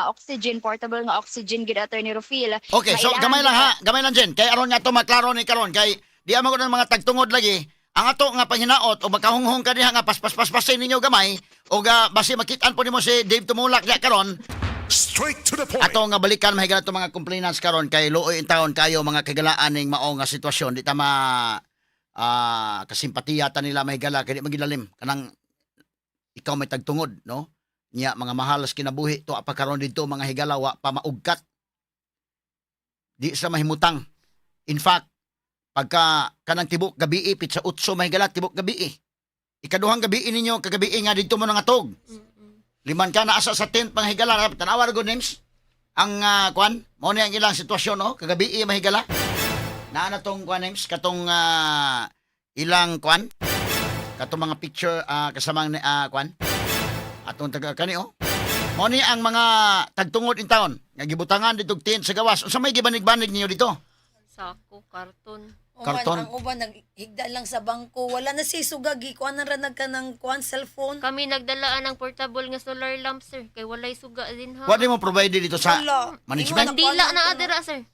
oxygen, portable nga oxygen gyud, Attorney Rufil. Okay, so Nga ilahang gamay lang ha, gamay lang, Jen. Kay aron nga to maklaro ni karon kay di amo ko ng mga tagtungod lagi. Ang ato nga panghinaot o makahunghong ka diha nga paspas-paspasin ninyo gamay o ga basi makitaan po nimo si Dave Tumulak diha karon. Straight to the point. Ato nga balikan mahigala to mga complainants karon kay luoy in taon kayo mga kagalaan ning mao nga sitwasyon, di ta ma kasimpatiya ta nila, mahigala, kay di magilalim kanang ikaw may tagtungod, no, nya mga mahal sa kinabuhi to pa karon didto, mga higala, wa pa maugkat, di sa mahimutang. In fact, pagka kanang tibok gabi, pitsa utso, mahigala, tibok gabi, ikaduhang gabi ninyo kagabi nga didto mo nangatog, liman ka naasa sa tent, mga higala. Tanawa ra good names ang kwan mao ni ang ilang sitwasyon, no, kagabi, mahigala, naa na tong kwan names katong ilang kwan katong mga picture kasamang kwan atong taga kani, oh. Mao ni ang mga tagtungod in town nga gibutangan dito og tent sa gawas. Unsa may gibanig-banig ninyo dito? Sako, karton. Uman, Karton. ang uban naghigda lang sa bangko. Wala na si suga gikuan na ra nagka ng kuan cellphone. Kami nagdalaan ng portable nga solar lamp, sir, kay walay suga din ha. Wa di mo provide dito sa Wala. management? Kandila na adira, sir.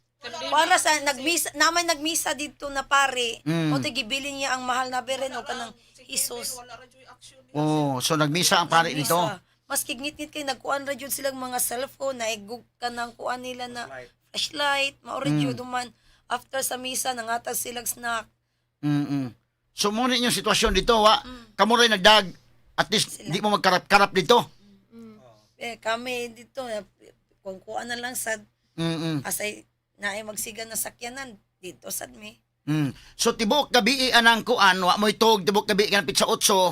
Para sa nagmisa, namay nagmisa dito na pare. O gibilin niya ang mahal na beren o kanang Isos. Wala ra juy action nila. Oh, so nagmisa ang pare dito. Misa. Mas kigngit-ngit kay nagkuan ra jud silang mga cellphone na igug kanang kuan nila na flashlight, mao ra jud duman after sa misa nangatag silang snack. So mo ni inyong sitwasyon dito, wa kamo ray nagdag, at least di mo magkarap-karap dito. Eh kami dito kung kuan na lang sad asay naay magsiga na sakyanan dito sad mi. So tibok gabi anang kuan, wa mo'y tug tibok gabi kanang pitsa otso.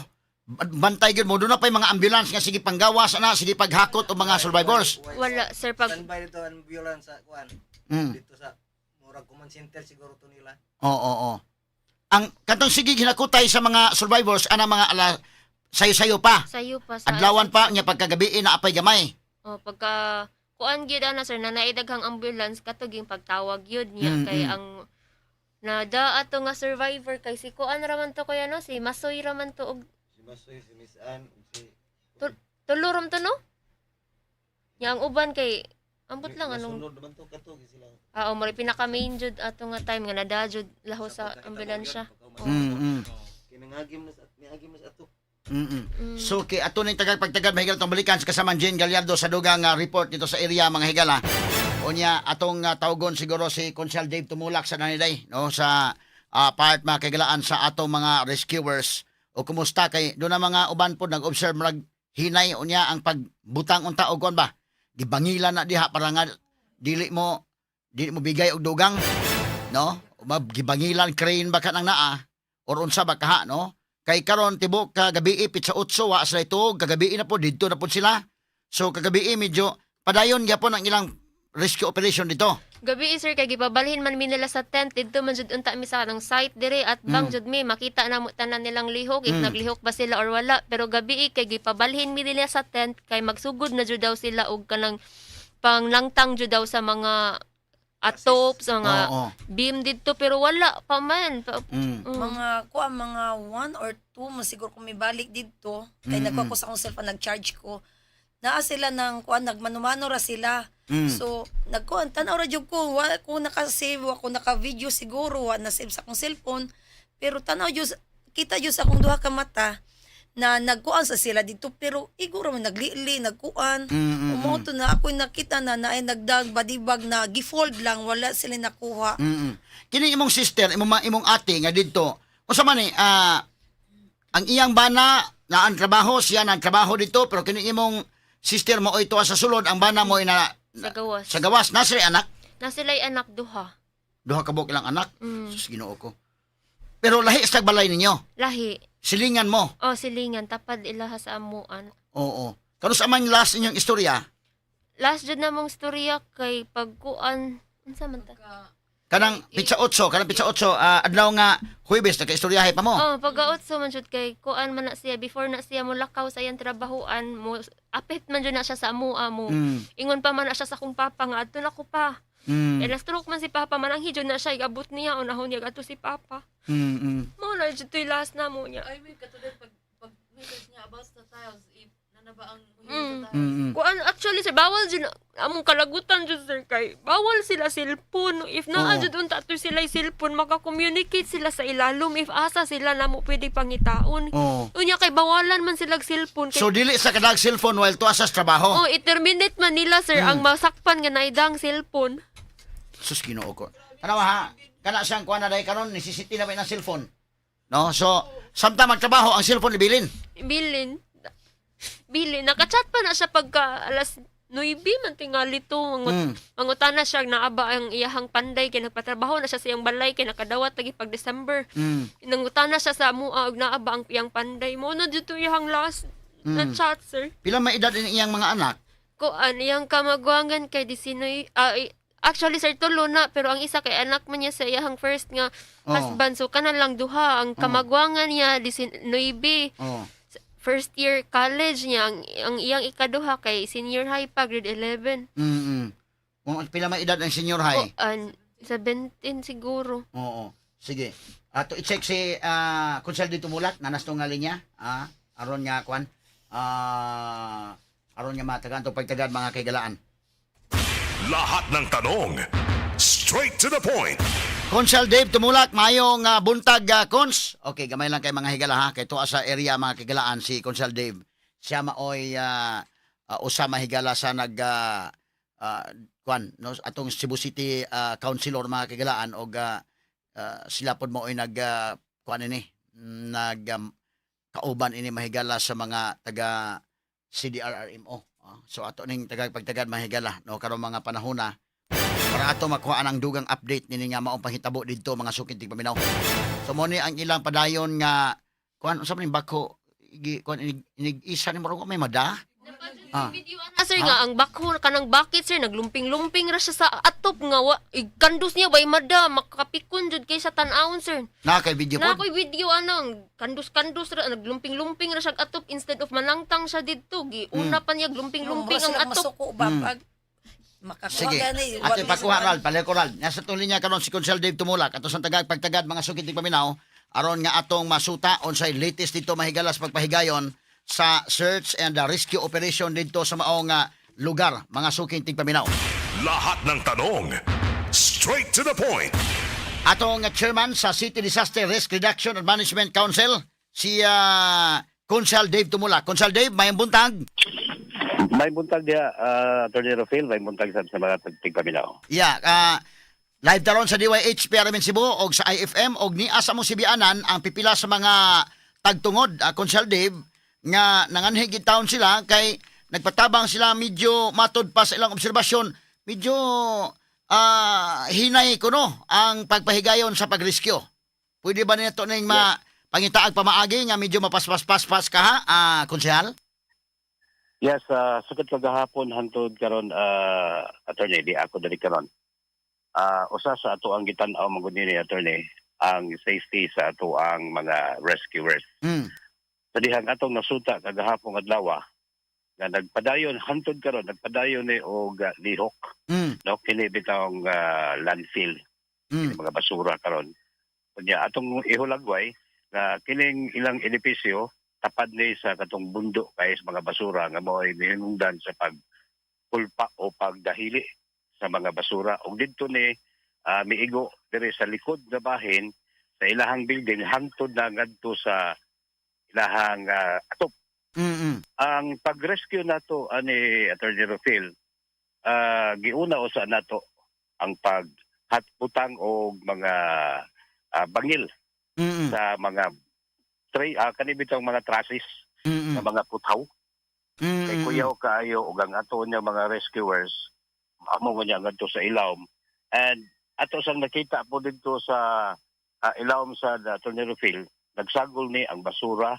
Bantay gyud mo, doon na pa yung mga ambulance nga sige panggawas ana, sige paghakot og mga survivors. Wala, sir, pag Standby dito ang ambulance sa kuan. Dito sa murag command center siguro to nila. Oo. Ang katong sige hinakutay sa mga survivors ana mga ala sayo-sayo pa. Sayo pa sa Adlawan pa nya pagkagabi na apay gamay. Oh, pagka kuan gyud ana, sir, na naidaghang ambulance katuging pagtawag gyud niya kay ang nada ato nga survivor kay si kuan ra man to kuya, no, si Masoy ra man to og Si Masoy, si Miss Ann, ug si tulo ra man to, no. Nya ang uban kay ambot lang anong Nasunod naman to kato sila. Ah, oh, mura pinaka main jud ato nga time nga nada jud laho sa ambulansya. Kinangagim na sa miagim na sa ato. So kay ato ning tagag pagtagad, mahigala, itong balikan sa kasamang Jane Gallardo sa dugang report dito sa area, mga higala. Unya atong tawgon siguro si Konsel Dave Tumulak sa Naniday, no, sa part, mga kagalaan, sa atong mga rescuers o kumusta kay doon ang mga uban po nag-observe murag hinay unya ang pagbutang unta og kuan ba, gibangilan na diha para nga dili mo bigay og dugang, no. Gibangilan, crane ba ka nang naa or unsa ba kaha, no, kay karon tibok kagabi pitsa otso wa sila ituog kagabi na po didto na po sila. So kagabi medyo padayon gyapon ang ilang rescue operation dito. Gabi, sir, kay gipabalhin man mi nila sa tent didto man jud unta mi sa kanang site dire at bang jud mi makita na mo tanan nilang lihok if naglihok ba sila or wala, pero gabi kay gipabalhin mi nila sa tent kay magsugod na jud daw sila og kanang panglangtang jud daw sa mga atop sa mga beam didto, pero wala pa man. Mga kuan mga 1 or 2 mo siguro kung mibalik didto kay nagkuha ko sa akong cellphone, nag-charge ko. Naa sila ng kuan, nagmanumano ra sila. So nagkuan tan-aw ra jud ko, wa ko naka-save, wa ko naka-video siguro, wa na save sa akong cellphone. Pero tan-aw jud kita jud sa akong duha ka mata na nagkuan sa sila dito, pero iguro man naglili nagkuan. Umo to na ako nakita na naay nagdag body bag na gifold lang, wala sila nakuha. Kini imong sister, imong imong ate nga didto. Unsa man ni ang iyang bana na ang trabaho siya na ang trabaho dito, pero kini imong sister mo ito sa sulod, ang bana mo na Sa gawas. Sa gawas na sila anak. Na sila'y anak duha. Duha ka buok ilang anak. Sus, Ginoo ko. Pero lahi sa balay ninyo. Lahi. Silingan mo. Oh, silingan tapad ilaha sa amuan. Oo. Kanus amang last inyong istorya? Last jud namong storya kay pagkuan unsa man ta? Kanang pitsa 8, kanang pitsa 8, adlaw nga Huwebes nakaistoryahay pa mo. Oh, pagka-otso man jud kay kuan man na siya before na siya mo lakaw sa iyang trabahuan mo apit man jud na siya sa amua mo. Ingon pa man na siya sa akong papa nga adto na ko pa. Eh na-stroke man si papa man ang hidyo na siya igabot niya unahon niya adto si papa. Mo na jud to'y last na mo niya. I mean, katulad pag message niya about sa tiles, if nana ba ang sa tiles? Kuan actually sir bawal jud among kalagutan jud sir kay bawal sila cellphone if naa jud unta to sila cellphone maka-communicate sila sa ilalom if asa sila namo pwede pangitaon. Unya kay bawalan man sila og cellphone kay So dili sa kadag cellphone while tuwa sa trabaho. Oh, i-terminate man nila sir ang masakpan nga naidang cellphone. Sus, Ginoo ko. Tanawa ha, kana siyang kuan na dahil karon necessity na ba ng cellphone. No? So, samtang magtrabaho ang cellphone ibilin. Bilin. Bilin nakachat pa na siya pagka alas 9 man tingali to mangutana siya naaba ang iyahang panday kay nagpatrabaho na siya sa iyang balay kay nakadawat lagi pag December. Nangutana siya sa amua og naaba ang iyang panday mo na dito iyang last na chat sir. Pila may edad ini iyang mga anak? Kuan iyang kamagwangan kay Disinoy actually sir tulo na pero ang isa kay anak man niya sa iyang first nga husband so kanan lang duha ang kamagwangan niya 19. First year college niya ang iyang ikaduha kay senior high pa grade 11. Kung pila may edad ang senior high? Kuan 17 siguro. Oo. Sige. Ato i-check si Konsel dito mulat nanas tong nga linya. Aron nga kuan. Aron nga matagaan to pagtagad mga kaigalaan. Lahat ng tanong, straight to the point. Konsel Dave Tumulak, mayong buntag, Cons. Okay, gamay lang kay mga higala ha. Kay tuwa sa area mga kigalaan si Konsel Dave. Siya maoy usa mahigala sa nag kuan no atong Cebu City councilor mga kigalaan og sila pod maoy nag kuan ini nag kauban ini mahigala sa mga taga CDRRMO. So ato ning taga pagtagad mahigala no karong mga panahon na para ato makuha ang dugang update nini nga maong panghitabo didto mga sukid tigpaminaw. So mo ni ang ilang padayon nga kuan unsa man ning bako igi kuan inig, inig isa ni murag may mada. Video ana sir nga ang bakho kanang bakit sir naglumping-lumping ra siya sa atop nga wa ikandos niya bay mada makapikon jud kay sa tan-awon sir. Na kay video Na pod. ako'y video ana ang kandos-kandos ra naglumping-lumping ra siya og atop instead of manangtang siya didto giuna pa niya glumping-lumping ang atop. Masuko ba pag makakuha Sige. gani. Ate pakuha ral, paleko ral. Nasa tuloy niya karon si Konsel Dave Tumulak ato sa tagag pagtagad mga sukid tigpaminaw aron nga atong masuta unsay latest dito mahigalas pagpahigayon sa search and rescue operation didto sa maong lugar mga suking tigpaminaw. Lahat ng tanong, straight to the point. Atong chairman sa City Disaster Risk Reduction and Management Council, si Konsel Dave Tumulak. Konsel Dave, mayong buntag. May buntag diha, Attorney Rafael, may buntag sa mga tigpaminaw. Yeah, live taron sa DYH PRMN Cebu og sa IFM og niya sa mong sibianan ang pipila sa mga tagtungod, Konsel Dave, nga nanganhig gid taon sila kay nagpatabang sila medyo matod pa sa ilang obserbasyon, medyo hinay kuno ang pagpahigayon sa pagrescue. Pwede ba nito ning ma pangitaag pamaagi nga medyo mapaspaspas ka ha, konsehal? Yes, sukad kagahapon hantod karon, Attorney, di ako diri karon. Usa sa ato ang gitan-aw man gud nini, Attorney, ang safety sa ato ang mga rescuers. Sa dihang atong nasuta kagahapon adlaw nga nagpadayon hantod karon nagpadayon ni og lihok no kini bitawng landfill mga basura karon. Unya atong ihulagway nga kining ilang edipisyo tapad ni sa katong bundo kay sa mga basura nga mao'y gihinungdan sa pagpulpa o pagdahili sa mga basura ug didto ni miigo diri sa likod nga bahin sa ilahang building hangtod na ngadto sa ilahang atop. Ang pag-rescue nato ani Attorney Rofil, giuna usa nato ang paghatbutang og mga bangil sa mga tray kani bitong mga trusses sa mga puthaw. Kay kuyaw kaayo ug ang ato niya mga rescuers amo mo niya ngadto sa ilawom. And ato sang nakita po didto sa ilawom sa Attorney Rufil, nagsagol ni ang basura,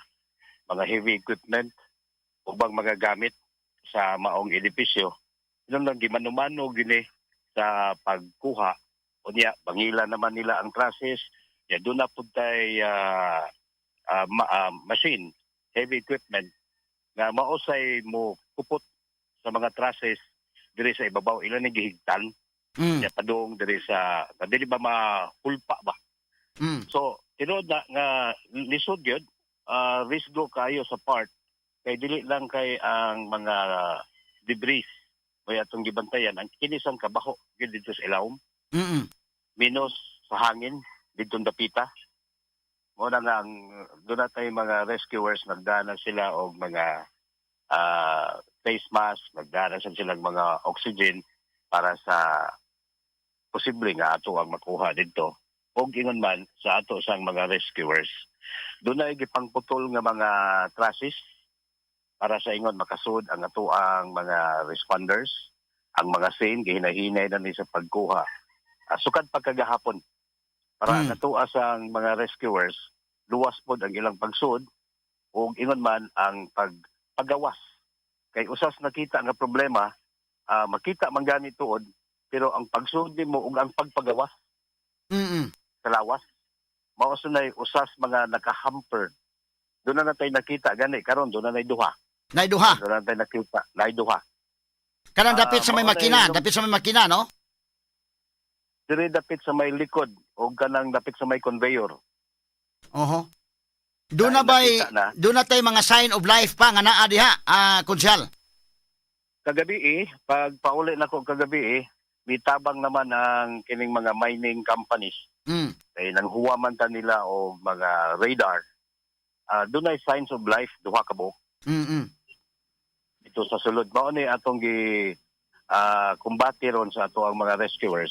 mga heavy equipment, ubang mga gamit sa maong edipisyo. Inom lang gimanumano gini sa pagkuha. Unya, bangila naman nila ang trusses. Ya, doon na pud tay machine, heavy equipment nga mausay mo kupot sa mga trusses diri sa ibabaw, ilan ni gihigtan ya padung diri sa nga dili ba mahulpa ba. So tinuod na nga lisod gyud, risgo kayo sa part kay dili lang kay ang mga debris may atong gibantayan, ang kinisang kabaho gyud dito sa ilawom minus sa hangin dito dapita. Mo na nga ang doon na tayo mga rescuers, nagdana sila og mga face mask, nagdana sa silang mga oxygen para sa posible nga ato ang makuha dito og ingon man sa ato sang mga rescuers, doon na gipangputol nga mga trusses para sa ingon makasud ang ato ang mga responders. Ang mga scene gihinahinay na ni sa pagkuha. Sukad pagkagahapon para ang atoa sang mga rescuers luwas pod ang ilang pagsud ug ingon man ang paggawas kay usas nakita nga problema, makita man gani tuod, pero ang pagsud nimo ug ang pagpagawas sa lawas mao sunay usas mga nakahamper. Doon na natay nakita gani karon, doon na nay duha. Nay duha. Doon na natay nakita nay duha. Kanang dapit sa may Mao na makina, dapit sa may makina, no? Diri dapit sa may likod o kanang dapit sa may conveyor. Oho. Doon na Dahil ba'y, nakita na. doon na tay mga sign of life pa nga naa diha, konsyal? Kagabi eh, pag pauli na ko kagabi eh, mitabang naman ang kining mga mining companies. Kay nang huwaman ta nila og mga radar. Dunay signs of life duha ka buok dito sa sulod. Mao ni atong gi kumbati ron sa ato ang mga rescuers.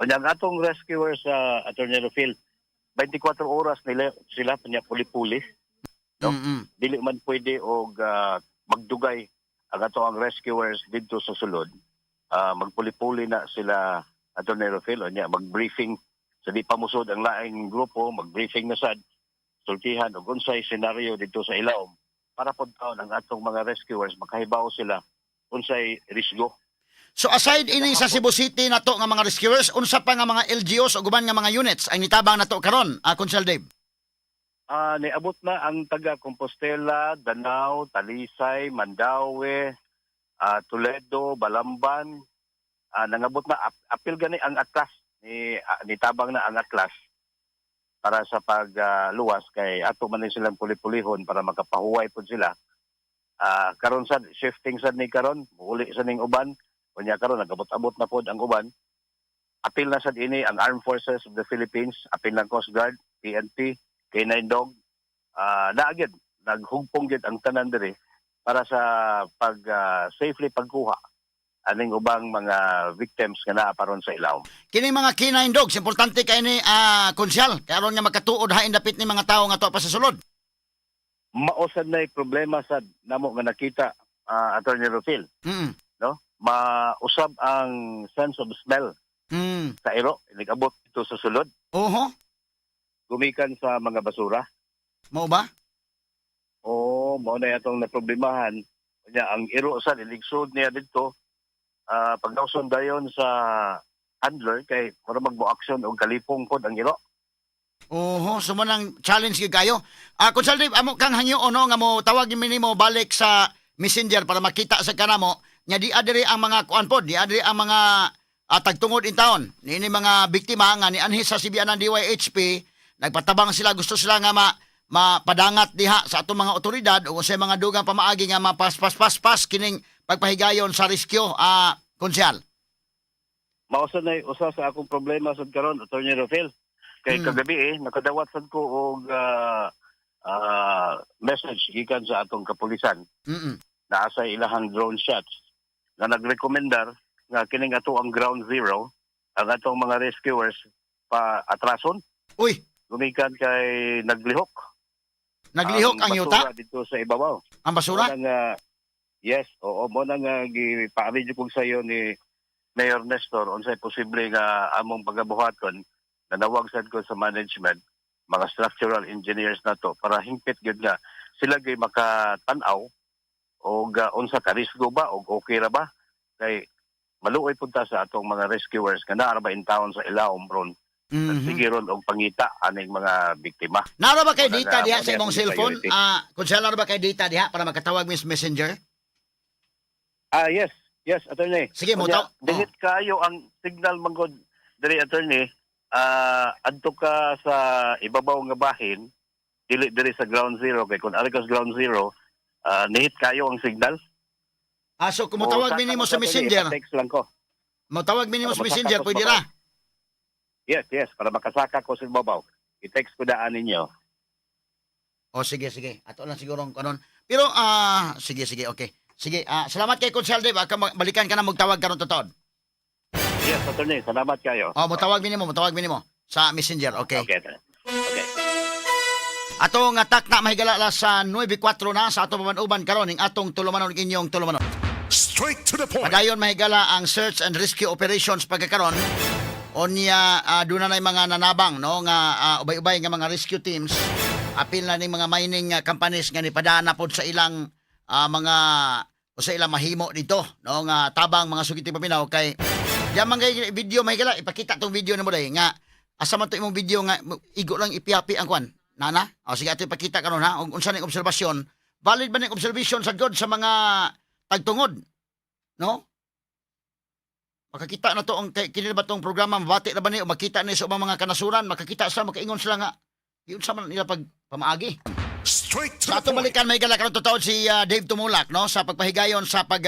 Unya ang atong rescuers sa Attorney Rufil, 24 oras nila sila punya puli-puli. No? Dili man pwede og magdugay ang ato ang rescuers didto sa sulod. Magpuli-puli na sila, Attorney Rufil, unya mag-briefing sa di pa musod ang laing grupo, mag-briefing na sad, sultihan og unsay senaryo didto sa ilawom para pod taon ang atong mga rescuers makahibaw sila unsay risgo. So aside ini sa Cebu City nato nga mga rescuers, unsa pa nga mga LGUs o guban nga mga units ang nitabang nato karon, Konsyal Dave? Niabot na ang taga Compostela, Danao, Talisay, Mandaue, Toledo, Balamban. Nangabot na apil gani ang Atlas ni nitabang na ang Atlas para sa pagluwas kay ato man ni silang puli-pulihon para makapahuway pud sila. Karon sad shifting sad ni karon, muuli sa ning uban. Unya karon nagabot-abot na pod ang uban. Apil na sad ini ang Armed Forces of the Philippines, apil ng Coast Guard, PNP, K9 Dog, naa gyud naghugpong gyud ang tanan diri para sa pag safely pagkuha aning ubang mga victims nga naa paron sa ilawom. Kini mga canine dogs, importante kay ni konsyal, kay aron nga makatuod hain dapit ni mga tawo nga to pa sa sulod. Mao sad na problema sad namo nga nakita, Attorney Rufil, no? Mausab ang sense of smell sa iro nag-abot ito sa sulod gumikan sa mga basura. Mao ba? Oo, mao na atong naproblemahan. Unya ang iro sa iligsod niya didto. Pagdawson dayon sa handler kay para magmo-action og kalipong pod ang iro. Oho, so mo nang challenge gyud kayo. Konsyal Dave, amo kang hangyo no nga mo tawag ni mo balik sa Messenger para makita sa kanamo nya di adiri ang mga kuan pod, di adiri ang mga tagtungod in taon. Niini mga biktima nga nianhi sa CBN ng DYHP, nagpatabang sila, gusto sila nga mapadangat diha sa atong mga otoridad o sa mga dugang pamaagi nga mapaspaspas kining pagpahigayon sa rescue, konsyal. Mao sad na usa sa akong problema sad karon, Attorney Rofel. Kay kagabi eh nakadawat sad ko og message gikan sa atong kapulisan naa sa ilahang drone shots nga nagrekomendar nga kining ato ang ground zero ang atong mga rescuers pa atrason Uy, gumikan kay naglihok naglihok ang yuta, basura dito sa ibabaw. ang basura. Wala nga Yes, oo, mo na nga gipaabid ko sa iyo ni Mayor Nestor unsay posible nga among pagabuhaton. Nanawag sad ko sa management, mga structural engineers nato, para hingpit gyud nga sila gyud makatan-aw og unsa ka risgo ba og okay ra ba, kay maluoy punta sa atong mga rescuers nga naa ra ba in town sa ilawom ron. Sige ron og pangita aning mga biktima. Nara ba kay Wala data na, diha wala sa imong akong cellphone? priority. Ah, kung nara ba kay data diha para makatawag mi sa Messenger? Ah, yes, attorney. Sige, mo Unya, dihit kayo ang signal manggod diri, attorney. Ah, adto ka sa ibabaw nga bahin, dili diri sa ground zero, kay kung ari ka sa ground zero, nihit kayo ang signal. Ah, so kung motawag O, mi nimo sa attorney, Messenger, ipa-text lang ko. motawag mi nimo sa Para Messenger, masaka ko pwede sa ra. Yes, para makasaka ko sa ibabaw. I-text ko daan ninyo. O sige, sige. Ato lang siguro ang kanon. Pero sige, sige, okay. Sige, salamat kay Konsehal Dave. Balikan ka na magtawag karon totoo. Yes, attorney, salamat kayo. Oh, motawag mi nimo sa Messenger, okay. Okay, attorney. Okay. Ato nga takna mahigala la sa 9:04 na sa atong paman-uban karon ning atong tulumanon, inyong tulumanon. Straight to the point. Padayon, mahigala, ang search and rescue operations pagkakaron. Unya doon na mga nanabang, no, nga ubay-ubay nga mga rescue teams, apil na ning mga mining companies nga nipadana pod sa ilang mga o sa ilang mahimo dito, no, nga tabang, mga sugiti paminaw, kay diyan man kay video, mahigala, ipakita tong video nimo dai nga asa man to imong video nga igo lang ipiapi ang kwan nana. O sige, ato ipakita karon ha, ug unsa ning obserbasyon, valid ba ning observation sa God sa mga tagtungod, no? Makakita na to ang kay kini ba tong programa, mabati na ba ni o makita ni sa ubang mga kanasuran, makakita sila, makaingon sila nga yun sa man nila pag pamaagi. Straight to Sa the atong point. balikan, may gala karon totoo si Dave Tumulak, no, sa pagpahigayon sa pag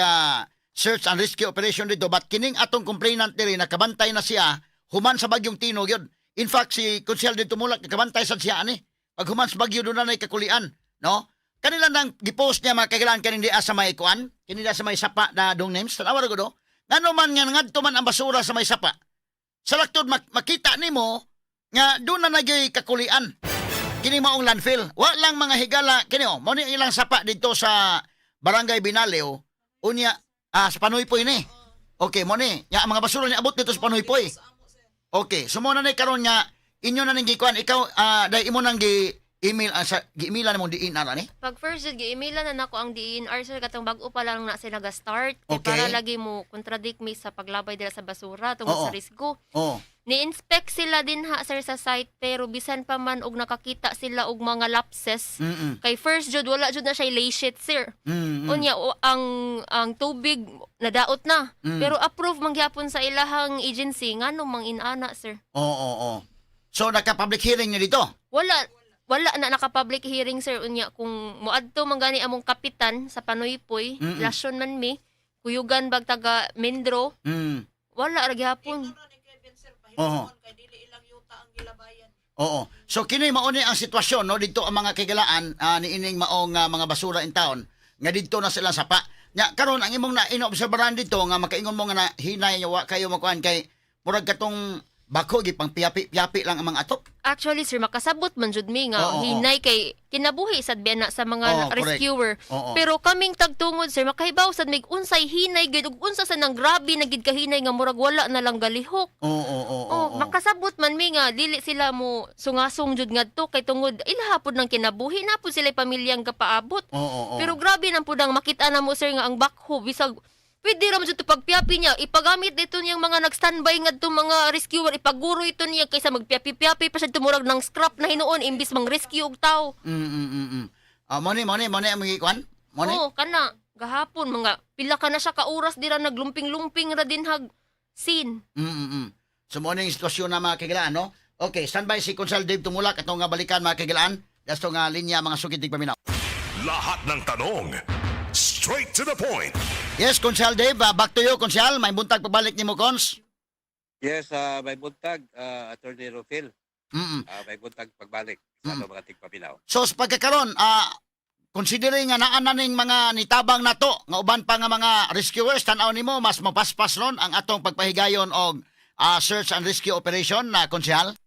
search and rescue operation dito, but kining atong complainant diri nakabantay na siya human sa bagyong Tino gyud. In fact, si Konsehal Dave Tumulak nakabantay sad siya ani. Pag human sa bagyo doon na kakulian, no? Kanila nang gipost niya, mga kailan, kaning diha sa may kuan, kini diha sa may sapa na dong names, tanawa ra gud oh. Ngano man nga ngadto man ang basura sa may sapa. Sa laktod makita nimo nga doon na nagyoy kakulian kini maong landfill. Wa lang, mga higala, kini oh, mao ni ilang sapa dito sa Barangay Binaliw. Unya sa Panuypoy ni. Okay, mo ni. Ya ang mga basura ni abot dito sa Panuypoy. Okay, so mo na ni karon nga inyo na ning gikuan, ikaw dai imo nang gi email sa gi-emailan mo DENR ani. Pag first jud gi-emailan na nako ang DENR, sir, katong bag-o pa lang na sila naga-start. Kay para lagi mo contradict mi sa paglabay dira sa basura tungod sa risgo. Ni-inspect sila din ha, sir, sa site, pero bisan pa man og nakakita sila og mga lapses, kay first jud wala jud na siya lay sheet, sir. Unya ang tubig nadaot na. Pero approve man gyapon sa ilahang agency, ngano mang inana, sir? Oo, oo. So naka-public hearing na dito. Wala wala na naka-public hearing, sir. Unya kung moadto man gani among kapitan sa Panuypoy, lasyon man mi, kuyugan bag taga Mendro, wala ra gyapon. Ingon ra ni Kevin, sir, pahinuon kay dili ilang yuta ang gilabayan. Oo. So kini mao ni ang sitwasyon, no, dito ang mga kigalaan niining maong mga basura in town nga didto na sila sapa. Nya karon ang imong na inoobserbahan dito nga makaingon mo nga na hinay nga wa kayo makuan kay murag katong bako gi pang piyapi-piyapi lang ang mga atop. Actually, sir, makasabot man jud mi nga Oo, oo. hinay kay kinabuhi sad biya na sa mga rescuer. Pero kaming tagtungod, sir, makahibaw sad mig unsay hinay gid ug unsa sa nang grabe na gid kahinay nga murag wala na lang galihok. Oo oo oo. Oh, makasabot man mi nga dili sila mo sungasong jud ngadto kay tungod ilaha pud ng kinabuhi na pud sila pamilyang kapaabot. Oo, oo. Pero grabe nang pud ang makita na mo, sir, nga ang backhoe bisag pwede ra man jud to pagpiapi niya, ipagamit dito niyang mga nag-standby ngadto mga rescuer, ipaguro ito niya kaysa magpiapi-piapi pa siya tumurag ng scrap na hinuon imbis mang rescue og tao. Ah, mo ni ang mga kuan? Mo ni? Oo, kana gahapon mga pila ka na siya ka oras dira naglumping-lumping ra din hag scene. So mo ni ang sitwasyon na, mga kagilaan, no? Okay, standby si Konsehal Dave Tumulak atong nga balikan, mga kagilaan. Dasto nga linya, mga sukid paminaw. Lahat ng tanong. Straight to the point. Yes, Konsehal Dave, back to you, Konsehal. May buntag pagbalik nimo, Cons. Yes, may buntag, Attorney Rufil. May buntag pagbalik sa atong mga tigpaminaw. So sa pagkakaron, considering nga naa na ning mga nitabang nato nga uban pa nga mga rescuers, tan-aw nimo mas mapaspas ron ang atong pagpahigayon og search and rescue operation na, Konsehal?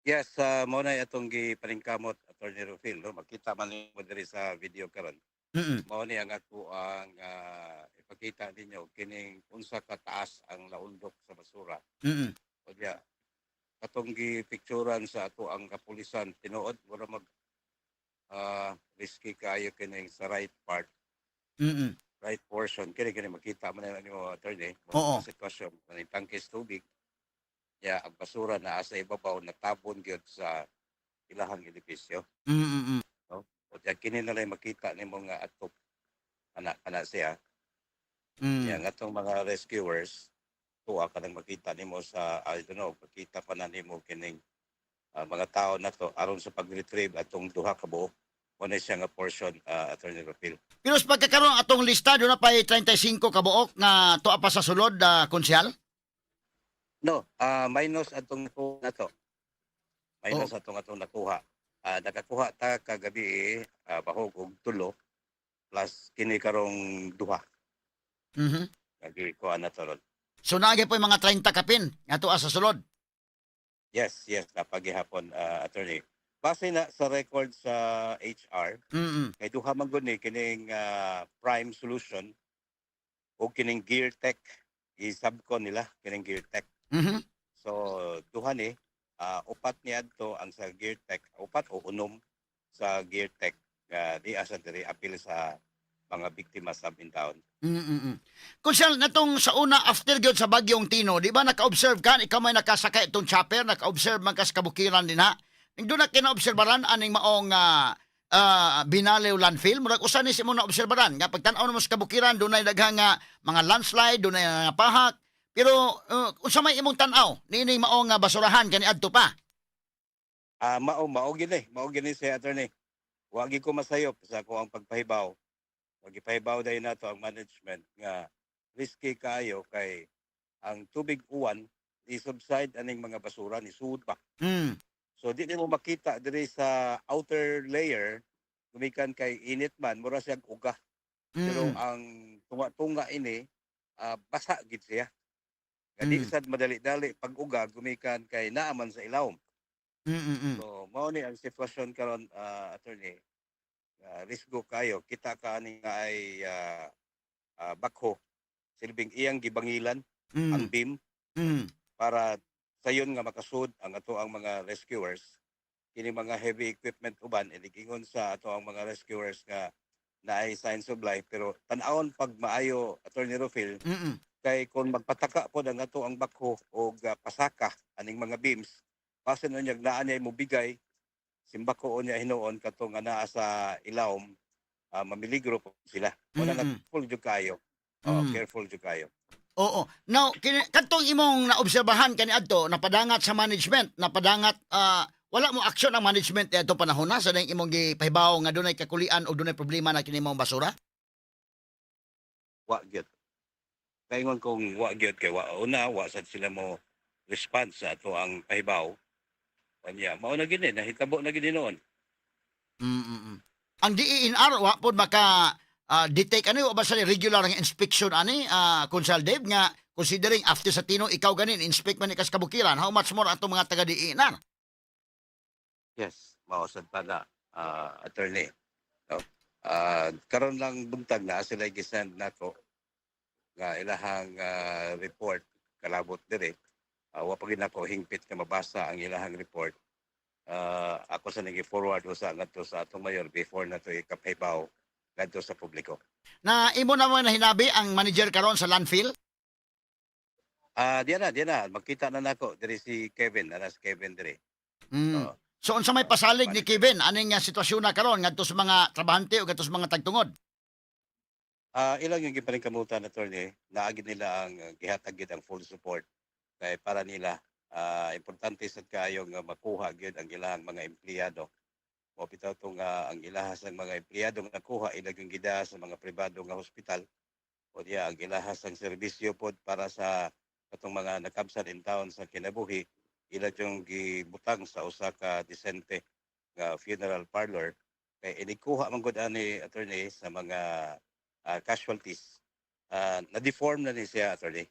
Yes, mo na atong gipaningkamot, Attorney Rufil, no? Makita man nimo diri sa video karon. Mao ni ang ato ang ipakita ninyo kining unsa ka taas ang naundok sa basura. Unya katong gipicturan sa ato ang kapulisan, tinuod mura mag risky kaayo kining sa right part, right portion. Kini kini makita man na nimo, attorney, mo sitwasyon kaning tangkis tubig ya, ang basura naa sa ibabaw, natabon gyud sa ilahang edipisyo. No, unya kini na lang makita nimo nga atop ana ana siya. Ya, nga atong mga rescuers tuwa ka nang makita nimo sa, I don't know, makita pa na nimo kining mga tao na to aron sa pag-retrieve atong duha ka buok. Mo na siya nga portion, Attorney Rapil. Pero sa pagkakaroon atong lista, doon na pa 35 kabuok nga tuwa pa sa sulod, konsehal? No, minus atong nakuha na to. Minus atong atong nakuha. Nakakuha ta kagabi bahog og tulo plus kini karong duha. Kagi kuha na to ron. So naagi po yung mga 30 kapin nga tuwa sa sulod. Yes, napagihapon, attorney. Base na sa record sa HR, kay duha man gud ni kining Prime Solution o kining Gear Tech, i-subcon nila kining Gear Tech. So duha ni upat ni adto ang sa Gear Tech, upat o 6 sa Gear Tech di asa diri apil sa mga biktima sa intawon. Konsehal, natong sa una after gyud sa bagyong Tino, di ba naka-observe ka, ikaw may nakasakay itong chopper, naka-observe man ka sa kabukiran din ha. Doon na kina-obserbaran aning maong Binaliw landfill, murag usa ni si mo na-obserbaran nga pagtan-aw mo sa kabukiran, dunay daghang nga mga landslide, dunay nga pahak. Pero unsa may imong tan-aw niining maong basurahan kani adto pa? Mao mao gini, mao gini si attorney. Wa gyud ko masayop sa ako ang pagpahibaw. Pagipahibaw dayon nato ang management nga risky kaayo kay ang tubig uwan i-subside aning mga basura ni sud ba. So di nimo makita diri sa outer layer gumikan kay init man, mura siyang uga. Pero ang tunga-tunga ini basa gid siya. Nga di sad madali-dali pag uga gumikan kay naa man sa ilawom. So mao ni ang sitwasyon karon, attorney. Risgo kayo kita ka ani nga ay backhoe silbing iyang gibangilan ang beam para sayon nga makasud ang ato ang mga rescuers kini mga heavy equipment uban. Inigingon sa ato ang mga rescuers nga naay signs of life, pero tan-awon pag maayo, Attorney Rufil, kay kung magpataka pod ang ato ang backhoe og pasaka aning mga beams, basin unyag naa niya mobigay simbako unya hinuon katong nga naa sa ilawom, mamiligro po sila. Wala na, careful jud kayo. Oh, careful jud kayo. Oo. Now, kadtong imong naobserbahan kaniadto, napadangat sa management, napadangat wala mo aksyon ang management adto panahon na sa dayong imong gipahibaw nga dunay kakulian o dunay problema na kini mong basura? Wa gyud. Kaingon kong wa gyud kay wa una wa sad sila mo response sa ato ang pahibaw. Kanya mao na gini, nahitabo na gini noon. Ang DENR wa pod maka detect ani, wa ba sa regular nga inspection ani, Konsehal Dave, nga considering after sa Tino ikaw ganin inspect man ni kas kabukiran, how much more atong mga taga DENR? Yes, mao sad pa na, attorney. No? Karon lang buntag na sila gisend nako nga ilahang report kalabot dire. Wa pa gid nako hingpit nga mabasa ang ilahang report. Ako sa nagi forward usa ngadto sa atong mayor before nato ikapahibaw ngadto sa publiko. Na imo na mo nahinabi ang manager karon sa landfill? Ah, diyan na makita na nako diri si Kevin, ana si Kevin diri. Oo. So unsa may pasalig ni Kevin aning nga sitwasyon na karon ngadto sa mga trabahante o ngadto sa mga tagtungod? Ilang yung gipaningkamutan, attorney, naagid nila ang gihatag gid ang full support kay para nila importante sad kaayo nga makuha gyud ang ilang mga empleyado. Mao bitaw tong ang ilahas ng mga empleyado nga nakuha, ilang yung gida sa mga pribado nga hospital o diya ang ilahas ang serbisyo pod para sa katong mga nakabsat in town sa kinabuhi, ila yung gibutang sa usa ka disente nga funeral parlor kay inikuha man gud ani, attorney, sa mga casualties. Na-deform na ni siya, attorney.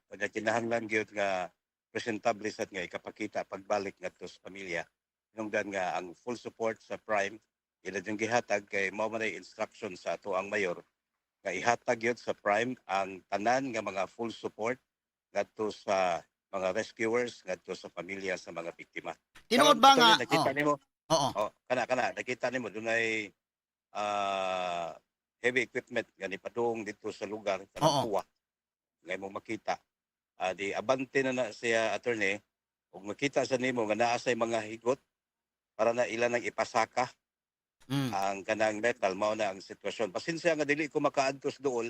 Kaya kinahanglan gyud nga presentable sad nga ikapakita pagbalik ngadto sa pamilya. Hinungdan nga ang full support sa Prime. Ila yung gihatag kay mao man ay instruction sa ato ang mayor nga ihatag yun sa Prime ang tanan nga mga full support ngadto sa mga rescuers, ngadto sa pamilya sa mga biktima. Tinuod Karon, ba nga attorney, nakita nimo? Oo. Oh, kana kana nakita nimo dunay heavy equipment nga nipadung dito sa lugar kanang tuwa nga imong makita. Di abante na na siya, attorney, ug makita sa nimo nga naa say mga higot para na ila nang ipasaka ang kanang metal. Mao na ang sitwasyon. Pasensya nga dili ko makaadtos dool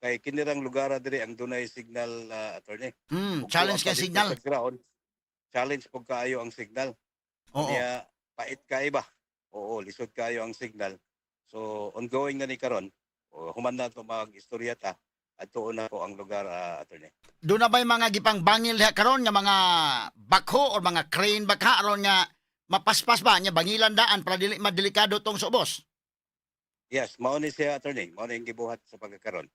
kay kinirang lugar diri ang dunay signal, attorney. Ug Challenge kuha kay pa dito signal. sa ground, challenge pug kaayo ang signal. Kaya pait kaayo ba? Oo, lisod kaayo ang signal. So ongoing na ni karon. O, human na to mag-istorya ta at tuon na ko ang lugar, attorney. Doon na ba'y mga gipang bangil diha karon nga mga bakho or mga crane bakha aron nga mapaspas ba nya bangilan daan para dili madelikado tong subos? Yes, mao ni siya, attorney. Mao ni ang gibuhat sa pagkakaron.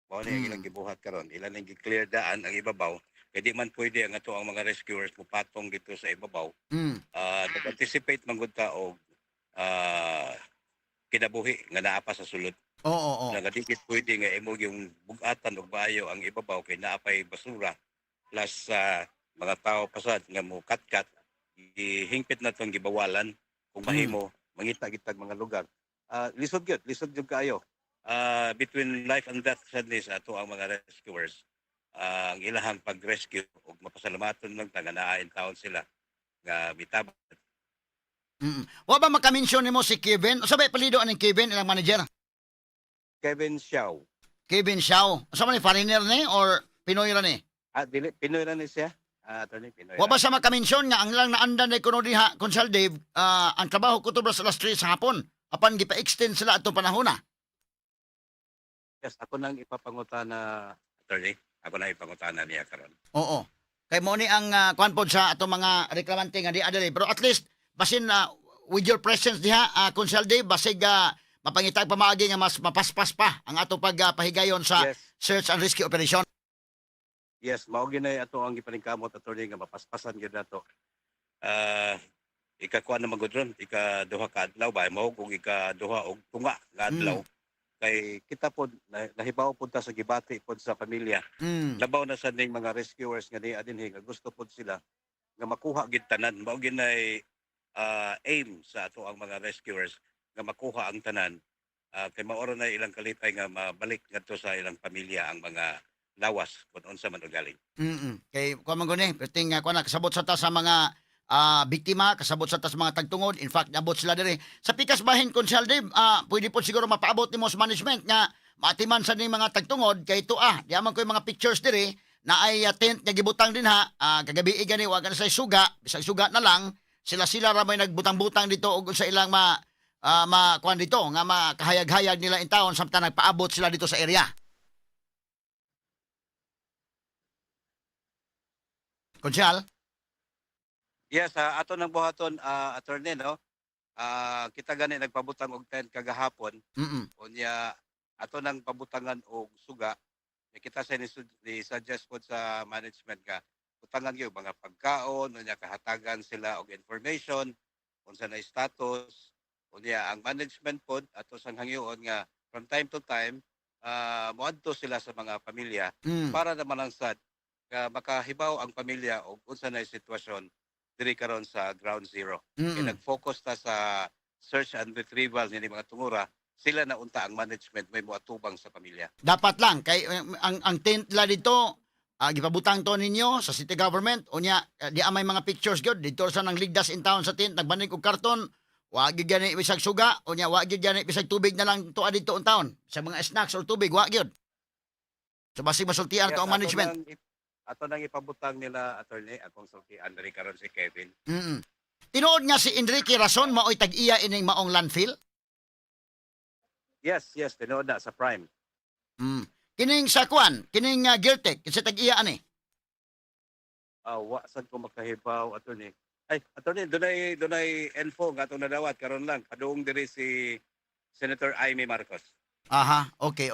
Mao ni ang ilang gibuhat karon. Ilan ang gi-clear daan ang ibabaw. Kay di man pwede ang ato ang mga rescuers mupatong dito sa ibabaw. Nag-anticipate man gud ta og kinabuhi nga naa pa sa sulod. Oo, oo. Nga dikit pwede nga imo yung bugatan og maayo ang ibabaw kay naa pay basura plus sa mga tao pasad nga mo katkat. Gihingpit na tong gibawalan kung mahimo mangita gitag mga lugar. Lisod gyud, lisod gyud kaayo. Between life and death sad ni sa ato ang mga rescuers. Ang ilahang pag-rescue ug mapasalamaton lang ta nga naa in taon sila nga mitabang. Wa ba makamention nimo si Kevin? Usa ba apelyido aning Kevin, ilang manager? Kevin Xiao. Kevin Xiao. Usa man ni, foreigner ni or Pinoy ra ni? Dili, Pinoy ra ni siya. Attorney, Pinoy. Wa ba sa makamention nga ang lang naandan na kuno diha, Konsehal Dave, ang trabaho kutob ra sa alas 3 sa hapon apan gipa-extend sila atong panahon na. Yes, ako nang ipapangutana, attorney. Ako nang ipangutana niya karon. Oo. Kay mo ni ang kuan pod sa atong mga reklamante nga di adali. Pero at least basin na with your presence diha, Konsehal Dave, basig mapangitag pamaagi nga mas mapaspas pa ang atong pagpahigayon sa search and rescue operation. Yes, mao gyud ato ang gipaningkamot, attorney, nga mapaspasan gyud nato. Ikakuan na magud ron, ika-2 ka adlaw ba mao kung ika-2 og tunga nga adlaw. Kay kita pod nahibaw pod ta sa gibati pod sa pamilya. Labaw na sa ning mga rescuers nga niya dinhi nga gusto pod sila nga makuha gid tanan. Mao gyud nay aim sa ato ang mga rescuers nga makuha ang tanan. Kay mao ra na ilang kalipay nga mabalik ngadto sa ilang pamilya ang mga lawas kung unsa man og galing. Kay kuan man guni, perting kuan na kasabot sa ta sa mga biktima, kasabot sa ta sa mga tagtungod. In fact, naabot sila diri. Sa pikas bahin, Konsehal Dave, pwede po siguro mapaabot nimo sa management nga maatiman sa ning mga tagtungod kay ito di man ko yung mga pictures diri na ay tent nga gibutang din ha, kagabi gani wa sa suga, bisag suga na lang, sila-sila ra may nagbutang-butang dito og sa ilang ma kuan dito nga makahayag-hayag nila in taon samtang nagpaabot sila dito sa area. Konsehal? Yes, ato nang buhaton, attorney, no. Kita gani nagpabutang og tent kagahapon. Unya ato nang pabutangan og suga. Ya, kita sa ni, ni suggest pod sa management nga butangan gyud mga pagkaon, unya kahatagan sila og information unsa na status. Unya ang management pod ato sang hangyoon nga from time to time moadto sila sa mga pamilya para naman ang sad nga makahibaw ang pamilya og unsa na sitwasyon diri karon sa ground zero. Kay nag-focus ta sa search and retrieval ni mga tungura, sila na unta ang management may moatubang sa pamilya. Dapat lang kay ang tent la dito, gipabutang to ninyo sa city government, unya di may mga pictures gyud dito sa nang ligdas in town sa tent, nagbanig og karton, wa gyud gani bisag suga, unya wa gyud gani bisag tubig na lang tuwa dito in town sa mga snacks or tubig wa gyud. So basig masultian to ang management. Ato nang ipabutang nila, attorney, akong sultian diri karon si Kevin. Tinuod nga si Enrique Rason maoy tag-iya ining maong landfill? Yes, tinuod na sa Prime. Kining sa kuan, kining Giltec, kinsa tag-iya ani? Wa sad ko makahibaw, attorney. Ay, attorney, dunay info nga atong nadawat karon lang. Padung diri si Senator Amy Marcos. Aha, okay.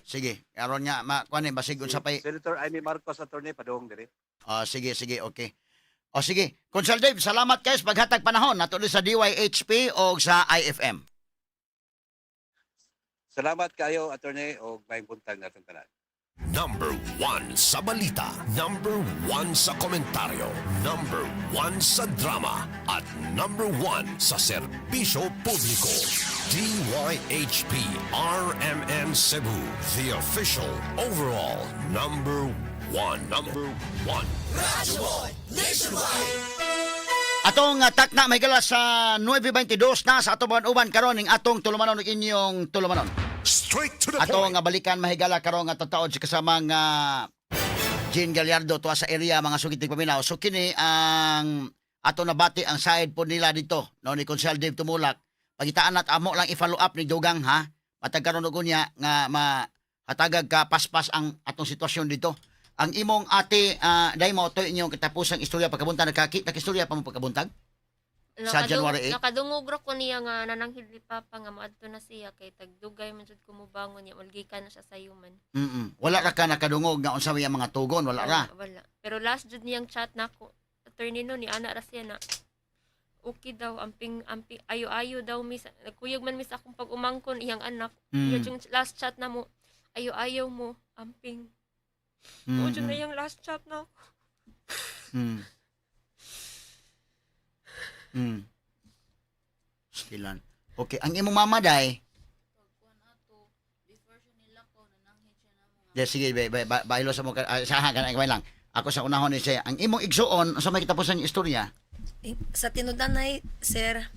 Sige, aron nga ma kuan eh basig unsa pay Senator Amy Marcos, attorney, padung diri. Ah, sige, sige, okay. O sige, Konsel Dave, salamat kayo sa paghatag panahon nato sa DYHP o sa IFM. Salamat kayo, attorney, og maayong buntag natong tanan. Number 1 sa balita, number 1 sa komentaryo, number 1 sa drama, at number 1 sa serbisyo publiko. DYHP RMN Cebu, the official overall number 1. Number 1. Atong takna may gala sa 9:22 na sa atong uban karon ning atong tulumanon ug inyong tulumanon. Straight to the Ato point. nga balikan mahigala karon nga tataod si kasamang Jean Gallardo tuwa sa area, mga sugit paminaw. So kini ang ato nabati ang side po nila dito no ni Konsel Dave Tumulak. Pagitaan nat amo lang i-follow up ni Dugang ha. Matag karon og unya nga mahatagag ka paspas ang atong sitwasyon dito. Ang imong ate dai mo to inyong katapusang istorya pagkabuntag, nakakita ka istorya pa mo pagkabuntag? Sa January 8? Nakadungog ra ko niya nga nananghid ni Papa nga moadto na siya kay tagdugay man jud kumubangon niya, malgikan na siya sa human. Wala ra ka nakadungog nga unsa may ang mga tugon, wala ra. Wala. Pero last jud niyang chat nako, attorney, no ni ana ra siya na okay daw, amping amping, ayo-ayo daw miss, nagkuyog man miss akong pag-umangkon iyang anak. Iya yung last chat na mo, ayo-ayo mo, amping. Mo jud na iyang last chat na. Silan. Okay, ang imong mama day. De, sige, ba, ba, ba, bailo sa mo ka, sa ka na lang. Ako sa unahon ni siya. Ang imong igsuon sa may katapusan yung istorya. Eh, sa tinudanay, sir,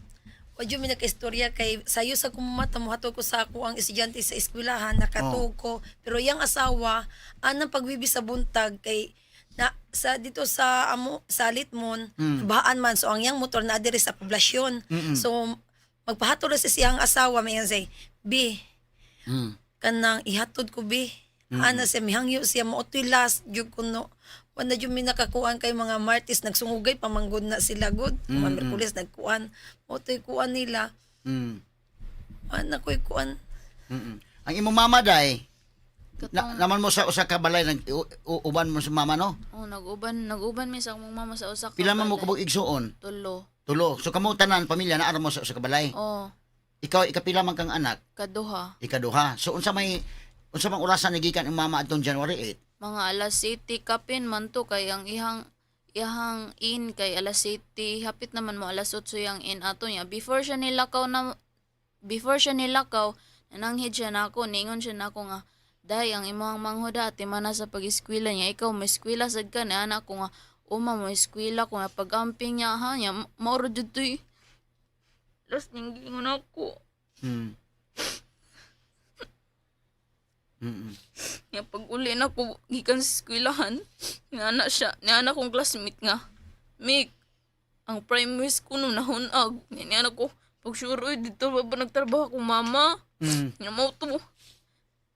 wa jud mi nakaistorya kay sayo sa kumata mohatod ko sa ako ang estudyante sa eskwelahan, nakatuog ko, pero iyang asawa anang pagbibi sa buntag kay na sa dito sa amo sa Litmon, bahaan man, so ang iyang motor na diri sa poblasyon, so magpahatod ra sa siyang asawa, may say bi kanang ihatod ko bi. Ana siya mihangyo siya mo otoy last jud kuno. Wala jud mi nakakuan kay mga Martes nagsungugay pamanggod na sila gud. Mga Merkules nagkuan. Mo to'y kuan nila. Ana ko'y kuan. Ang imong mama day, na, naman mo sa usa ka balay nag uban mo sa mama no. Oh, nag-uban mi sa akong mama sa usa ka Pila man mo balay. kabog igsuon? Tulo. Tulo. So kamo tanan pamilya naa ra mo sa usa ka balay. Oh, Ikaw ikapila man kang anak? Kaduha. Ikaduha. So unsa mang orasan nagikan ang mama atong January 8? Mga alas 7 kapin man to kay ang ihang in kay alas 7, hapit naman mo alas 8 yang in ato niya. Before siya nilakaw, nananghid siya nako, ningon siya nako nga, "Day, ang imong manghuda ati man na sa pag-eskwela niya, ikaw mo eskwela sad ka." Ni anak ko nga, "Uma, mo eskwela ko." Nga pag-amping niya ha niya, mauro jud to'y last ning giingon ako. Nga pag uli na ko gikan sa eskwelahan, nga na siya, nga na akong classmate nga, "Mik, ang prime west ko nung nahunag." Nga niya ko, "Pag sure, oy, dito ba ba nagtrabaho akong mama?" Nga mao to.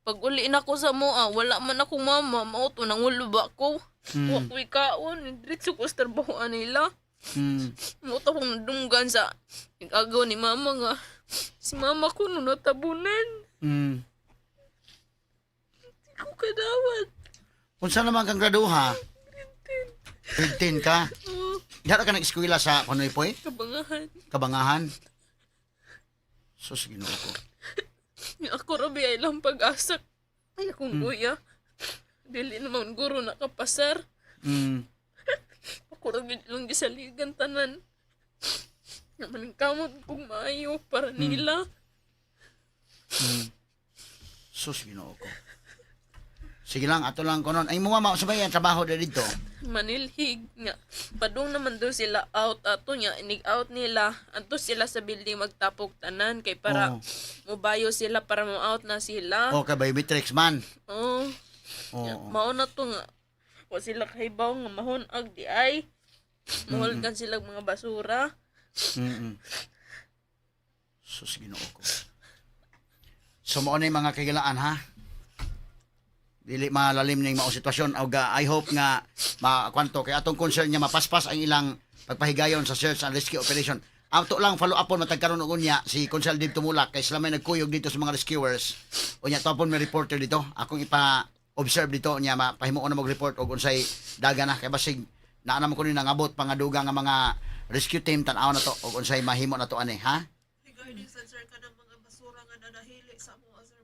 Pag uli na ko sa moa, wala man akong mama, mao to, nangulo ba ko? Wa ko'y kaon, diretso ko sa trabahoan nila. Mao to akong nadunggan sa agaw ni mama nga, si mama ko nung natabunan. Di ko kadawat. Unsa naman kang graduha? Grade 10 ka. Diha ra ka nag-eskwela sa Panoypoy? Kabangahan. Kabangahan? Sus, Ginoo ko. Nga ako rabi ay lang pag-asa. Ay, akong kuya. Dili naman guro nakapasar. Ako rabi lang gisaligan tanan. Nga maningkamot kong maayo para nila. Sus, Ginoo ko. Sige lang, ato lang konon. Ay, mo mama, sa ang trabaho na dito? Manilhig nga. Padung naman do sila out ato niya. Inig out nila. Anto sila sa building magtapok tanan kay para mubayo sila para mo out na sila. Okay, biometrics man. Oh. Oo. Mao na to nga. Wa sila kahibaw nga mahunag di ay. Mahulgan sila mga basura. Sus, Ginoo ko. So, mao na yung mga kagilaan, ha? Dili malalim ning mao sitwasyon. Og, I hope nga makwanto kay atong concern niya mapaspas ang ilang pagpahigayon sa search and rescue operation. Ato lang follow up on matag karon og unya si Konsel Dave Tumulak kay sila may nagkuyog dito sa mga rescuers. Unya to may reporter dito. Akong ipa observe dito niya mapahimuon na mag-report og unsay daga na kay basig Naa naman kuno nangabot pangadugang nga mga rescue team, tan-aw na to og unsay mahimo na to ani, ha? Regarding sa, sir, kanang mga basura nga nanahili sa amo, sir.